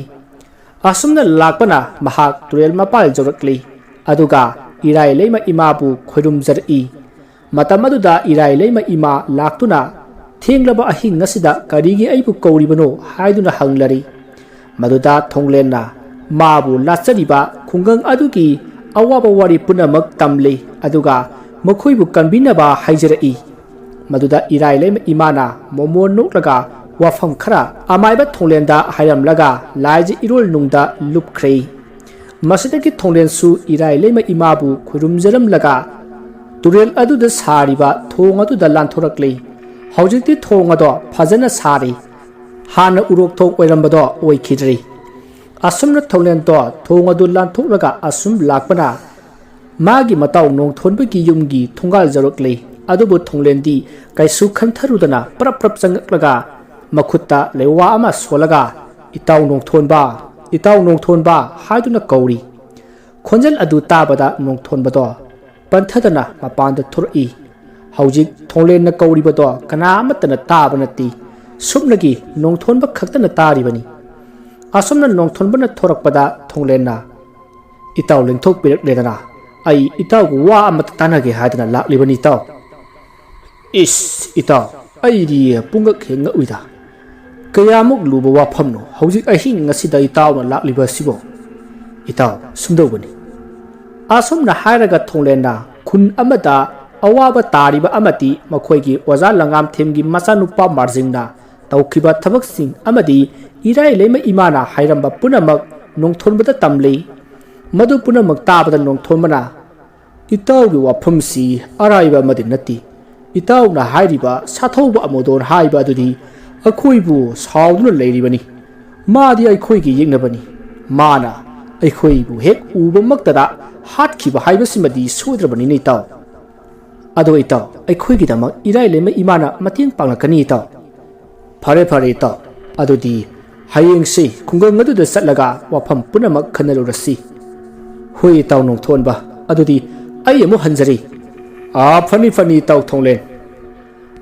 ꯑꯁꯨꯝꯅ ꯂꯥꯛꯄꯅ ꯃꯍꯥꯛ ꯇꯨꯔꯦꯜ ꯃꯄꯥꯜ ꯌꯧꯔꯛꯂꯤ, ꯑꯗꯨꯒ ꯏꯔꯥꯏ ꯂꯩꯃ ꯏꯃꯥꯕꯨ ꯈꯣꯏꯔꯨꯝꯖꯔꯛꯏ꯫ ꯃꯇꯝ ꯑꯗꯨꯗ ꯏꯔꯥꯏ ꯂꯩꯃ ꯏꯃꯥ ꯂꯥꯛꯇꯨꯅ, "ꯊꯦꯡꯂꯕ ꯑꯍꯤꯡ ꯑꯁꯤꯗ ꯀꯔꯤꯒꯤ ꯑꯩꯕꯨ ꯀꯧꯔꯤꯕꯅꯣ?" ꯍꯥꯏꯗꯨꯅ ꯍꯪꯂꯔꯤ꯫ ꯃꯗꯨꯗ ꯊꯣꯡꯂꯦꯟꯅ ꯃꯥꯕꯨ ꯂꯥꯠꯆꯔꯤꯕ ꯈꯨꯡꯒꯪ ꯑꯗꯨꯒꯤ ꯑꯋꯥꯕ ꯋꯥꯔꯤ ꯄꯨꯝꯅꯃꯛ ꯇꯝꯂꯤ, ꯑꯗꯨꯒ ꯃꯈꯣꯏꯕꯨ ꯀꯟꯕꯤꯅꯕ ꯍꯥꯏꯖꯔꯛꯏ꯫ ꯃꯗꯨꯗ ꯏꯔꯥꯏ ꯂꯩꯃ ꯏꯃꯥꯅ ꯃꯣꯃꯣꯟ ꯅꯣꯛꯂꯒ ꯋꯥꯐꯝ ꯈꯔ ꯑꯃꯥꯏꯕ ꯊꯣꯡꯂꯦꯟꯗ ꯍꯥꯏꯔꯝꯂꯒ ꯂꯥꯏꯖ ꯏꯔꯣꯜ ꯅꯨꯡꯗ ꯂꯨꯞꯈ꯭ꯔꯦ꯫ ꯃꯁꯤꯗꯒꯤ ꯊꯣꯡꯂꯦꯟꯁꯨ ꯏꯔꯥꯏ ꯂꯩꯃ ꯏꯃꯥꯕꯨ ꯈꯨꯔꯨꯝꯖꯔꯝꯂꯒ ꯇꯨꯔꯦꯜ ꯑꯗꯨꯗ ꯁꯥꯔꯤꯕ ꯊꯣꯡ ꯑꯗꯨꯗ ꯂꯥꯟꯊꯣꯔꯛꯂꯤ꯫ ꯍꯧꯖꯤꯛꯇꯤ ꯊꯣꯡ ꯑꯗꯣ ꯐꯖꯅ ꯁꯥꯔꯤ꯫ ꯍꯥꯟꯅ ꯎꯔꯣꯛ ꯊꯣꯡ ꯑꯣꯏꯔꯝꯕꯗꯣ ꯑꯣꯏꯈꯤꯗ꯭ꯔꯤ꯫ ꯑꯁꯨꯝꯅ ꯊꯣꯡꯂꯦꯟꯗꯣ ꯊꯣꯡ ꯑꯗꯨ ꯂꯥꯟꯊꯣꯛꯂꯒ ꯑꯁꯨꯝ ꯂꯥꯛꯄꯅ ꯃꯥꯒꯤ ꯃꯇꯥꯎ ꯅꯣꯡꯊꯣꯟꯕꯒꯤ ꯌꯨꯝꯒꯤ ꯊꯣꯡꯒꯥꯜ ꯌꯧꯔꯛꯂꯤ꯫ ꯑꯗꯨꯕꯨ ꯊꯣꯡꯂꯦꯟꯗꯤ ꯀꯩꯁꯨ ꯈꯟꯊꯔꯨꯗꯅ ꯄ꯭ꯔꯞ ꯄ꯭ꯔꯞ ꯆꯪꯉꯛꯂꯒ ꯃꯈꯨꯠꯇ ꯂꯩꯋꯥ ꯑꯃ ꯁꯣꯜꯂꯒ, "ꯏꯇꯥꯎ ꯅꯣꯡꯊꯣꯟꯕ, ꯏꯇꯥꯎ ꯅꯣꯡꯊꯣꯟꯕ" ꯍꯥꯏꯗꯨꯅ ꯀꯧꯔꯤ꯫ ꯈꯣꯟꯖꯦꯜ ꯑꯗꯨ ꯇꯥꯕꯗ ꯅꯣꯡꯊꯣꯟꯕꯗꯣ ꯄꯟꯊꯗꯅ ꯃꯄꯥꯟꯗ ꯊꯣꯔꯛꯏ꯫ ꯍꯧꯖꯤꯛ ꯊꯣꯡꯂꯦꯟꯅ ꯀꯧꯔꯤꯕꯗꯣ ꯀꯅꯥ ꯑꯃꯠꯇꯅ ꯇꯥꯕ ꯅꯠꯇꯦ꯫ ꯁꯨꯞꯅꯒꯤ ꯅꯣꯡꯊꯣꯟꯕ ꯈꯛꯇꯅ ꯇꯥꯔꯤꯕꯅꯤ꯫ ꯑꯁꯨꯝꯅ ꯅꯣꯡꯊꯣꯟꯕꯅ ꯊꯣꯔꯛꯄꯗ ꯊꯣꯡꯂꯦꯟꯅ, "ꯏꯇꯥꯎ ꯂꯦꯡꯊꯣꯛꯄꯤꯔꯛꯂꯦꯗꯅ꯫ ꯑꯩ ꯏꯇꯥꯎꯒ ꯋꯥ ꯑꯃꯇ ꯇꯥꯟꯅꯒꯦ ꯍꯥꯏꯗꯅ ꯂꯥꯛꯂꯤꯕꯅꯤ ꯏꯇꯥꯎ꯫" "ꯏꯁ ꯏꯇꯥꯎ, ꯑꯩꯗꯤ ꯄꯨꯡꯉꯛ ꯍꯦꯛ ꯉꯛꯎꯏꯗ꯫ ꯀꯌꯥꯃꯨꯛ ꯂꯨꯕ ꯋꯥꯐꯝꯅꯣ ꯍꯧꯖꯤꯛ ꯑꯍꯤꯡ ꯑꯁꯤꯗ ꯏꯇꯥꯎꯅ ꯂꯥꯛꯂꯤꯕ ꯑꯁꯤꯕꯣ? ꯏꯇꯥꯎ, ꯁꯨꯝꯗꯧꯕꯅꯤ꯫" ꯑꯁꯨꯝꯅ ꯍꯥꯏꯔꯒ ꯊꯣꯡꯂꯦꯟꯅ ꯈꯨꯟ ꯑꯃꯗ ꯑꯋꯥꯕ ꯇꯥꯔꯤꯕ ꯑꯃꯗꯤ ꯃꯈꯣꯏꯒꯤ ꯑꯣꯖꯥ ꯂꯪꯉꯥꯝꯊꯦꯝꯒꯤ ꯃꯆꯥꯅꯨꯄꯥ ꯃꯥꯔꯖꯤꯡꯅ ꯇꯧꯈꯤꯕ ꯊꯕꯛꯁꯤꯡ ꯑꯃꯗꯤ ꯏꯔꯥꯏ ꯂꯩꯃ ꯏꯃꯥꯅ ꯍꯥꯏꯔꯝꯕ ꯄꯨꯝꯅꯃꯛ ꯅꯣꯡꯊꯣꯟꯕꯗ ꯇꯝꯂꯤ꯫ ꯃꯗꯨ ꯄꯨꯝꯅꯃꯛ ꯇꯥꯕꯗ ꯅꯣꯡꯊꯣꯟꯕꯅ, "ꯏꯇꯥꯎꯒꯤ ꯋꯥꯐꯝꯁꯤ ꯑꯔꯥꯏꯕ ꯑꯃꯗꯤ ꯅꯠꯇꯦ꯫ ꯏꯇꯥꯎꯅ ꯍꯥꯏꯔꯤꯕ ꯁꯥꯊꯧꯕ ꯑꯃꯣꯗꯣꯟ ꯍꯥꯏꯕ ꯑꯗꯨꯗꯤ ꯑꯩꯈꯣꯏꯕꯨ ꯁꯥꯎꯗꯨꯅ ꯂꯩꯔꯤꯕꯅꯤ꯫ ꯃꯥꯗꯤ ꯑꯩꯈꯣꯏꯒꯤ ꯌꯦꯛꯅꯕꯅꯤ꯫ ꯃꯥꯅ ꯑꯩꯈꯣꯏꯕꯨ ꯍꯦꯛ ꯎꯕꯃꯛꯇꯗ ꯍꯥꯠꯈꯤꯕ ꯍꯥꯏꯕꯁꯤꯃꯗꯤ ꯁꯣꯏꯗ꯭ꯔꯕꯅꯤꯅꯦ ꯏꯇꯥꯎ꯫ ꯑꯗꯣ ꯏꯇꯥꯎ, ꯑꯩꯈꯣꯏꯒꯤꯗꯃꯛ ꯏꯔꯥꯏ ꯂꯩꯃ ꯏꯃꯥꯅ ꯃꯇꯦꯡ ꯄꯥꯡꯂꯛꯀꯅꯤ ꯏꯇꯥꯎ꯫ ꯐꯔꯦ ꯐꯔꯦ ꯏꯇꯥꯎ, ꯑꯗꯨꯗꯤ ꯍꯌꯦꯡꯁꯤ ꯈꯨꯡꯒꯪ ꯑꯗꯨꯗ ꯆꯠꯂꯒ ꯋꯥꯐꯝ ꯄꯨꯝꯅꯃꯛ ꯈꯟꯅꯔꯨꯔꯁꯤ꯫ ꯍꯣꯏ ꯏꯇꯥꯎ ꯅꯣꯡꯊꯣꯟꯕ, ꯑꯗꯨꯗꯤ ꯑꯩ ꯑꯃꯨꯛ ꯍꯟꯖꯔꯤ꯫ ꯑꯥ, ꯐꯅꯤ ꯐꯅꯤ ꯏꯇꯥꯎ ꯊꯣꯡꯂꯦꯟ꯫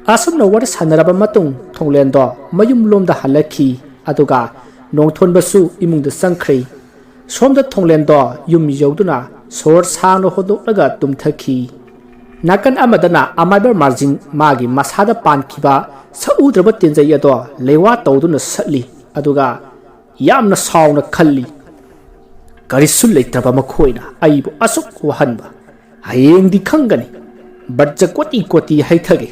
ꯑꯁꯨꯝꯅ ꯋꯥꯔꯤ ꯁꯥꯟꯅꯔꯕ ꯃꯇꯨꯡ ꯊꯣꯡꯂꯦꯟꯗꯣ ꯃꯌꯨꯝꯂꯣꯝꯗ ꯍꯜꯂꯛꯈꯤ꯫ ꯑꯗꯨꯒ ꯅꯣꯡꯊꯣꯟꯕꯁꯨ ꯏꯃꯨꯡꯗ ꯆꯪꯈ꯭ꯔꯦ꯫ ꯁꯣꯝꯗ ꯊꯣꯡꯂꯦꯟꯗꯣ ꯌꯨꯝ ꯌꯧꯗꯨꯅ ꯁꯣꯔ ꯁꯥꯡꯅ ꯍꯣꯟꯗꯣꯛꯂꯒ ꯇꯨꯝꯊꯈꯤ꯫ ꯅꯥꯀꯟ ꯑꯃꯗꯅ ꯑꯃꯥꯏꯕ ꯃꯥꯔꯖꯤꯡ ꯃꯥꯒꯤ ꯃꯁꯥꯗ ꯄꯥꯟꯈꯤꯕ ꯁꯛꯎꯗ꯭ꯔꯕ ꯇꯦꯟꯖꯩ ꯑꯗꯣ ꯂꯩꯋꯥ ꯇꯧꯗꯨꯅ ꯁꯠꯂꯤ꯫ ꯑꯗꯨꯒ ꯌꯥꯝꯅ ꯁꯥꯎꯅ ꯈꯜꯂꯤ, "ꯀꯔꯤꯁꯨ ꯂꯩꯇ꯭ꯔꯕ ꯃꯈꯣꯏꯅ ꯑꯩꯕꯨ ꯑꯁꯨꯛ ꯋꯥꯍꯟꯕ? ꯍꯌꯦꯡꯗꯤ ꯈꯪꯒꯅꯤ꯫ ꯕꯔꯖ ꯀꯣꯇꯤ ꯀꯣꯇꯤ ꯍꯩꯊꯒꯦ꯫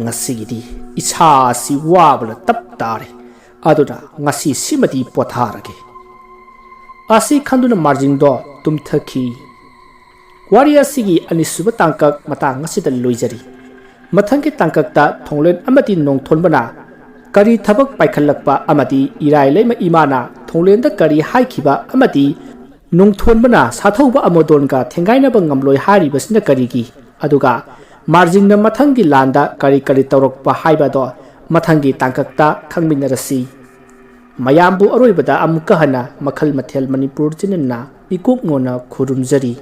ꯉꯁꯤꯒꯤꯗꯤ ꯏꯁꯥ ꯑꯁꯤ ꯋꯥꯕꯅ ꯇꯞ ꯇꯥꯔꯦ꯫ ꯑꯗꯨꯅ ꯉꯁꯤ ꯁꯤꯃꯗꯤ ꯄꯣꯊꯥꯔꯒꯦ"꯫ ꯑꯁꯤ ꯈꯟꯗꯨꯅ ꯃꯥꯔꯖꯤꯡꯗꯣ ꯇꯨꯝꯊꯈꯤ꯫ ꯋꯥꯔꯤ ꯑꯁꯤꯒꯤ ꯑꯅꯤꯁꯨꯕ ꯇꯥꯡꯀꯛ ꯃꯇꯥꯡ ꯑꯁꯤꯗ ꯂꯣꯏꯖꯔꯤ꯫ ꯃꯊꯪꯒꯤ ꯇꯥꯡꯀꯛꯇ ꯊꯣꯡꯂꯦꯟ ꯑꯃꯗꯤ ꯅꯣꯡꯊꯣꯟꯕꯅ ꯀꯔꯤ ꯊꯕꯛ ꯄꯥꯏꯈꯠꯂꯛꯄ ꯑꯃꯗꯤ ꯏꯔꯥꯏ ꯂꯩꯃ ꯏꯃꯥꯅ ꯊꯣꯡꯂꯦꯟꯗ ꯀꯔꯤ ꯍꯥꯏꯈꯤꯕ ꯑꯃꯗꯤ ꯅꯣꯡꯊꯣꯟꯕꯅ ꯁꯥꯊꯧꯕ ꯑꯃꯣꯗꯣꯟꯒ ꯊꯦꯡꯒꯥꯏꯅꯕ ꯉꯝꯂꯣꯏ ꯍꯥꯏꯔꯤꯕꯁꯤꯅ ꯀꯔꯤꯒꯤ, ꯑꯗꯨꯒ ꯃꯥꯔꯖꯤꯡꯅ ꯃꯊꯪꯒꯤ ꯂꯥꯟꯗ ꯀꯔꯤ ꯀꯔꯤ ꯇꯧꯔꯛꯄ ꯍꯥꯏꯕꯗꯣ ꯃꯊꯪꯒꯤ ꯇꯥꯡꯀꯛꯇ ꯈꯪꯃꯤꯟꯅꯔꯁꯤ꯫ ꯃꯌꯥꯝꯕꯨ ꯑꯔꯣꯏꯕꯗ ꯑꯃꯨꯛꯀ ꯍꯟꯅ ꯃꯈꯜ ꯃꯊꯦꯜ ꯃꯅꯤꯄꯨꯔ ꯆꯦꯅꯦꯜꯅ ꯏꯀꯣꯛ ꯅꯣꯟꯅ ꯈꯨꯔꯨꯝꯖꯔꯤ꯫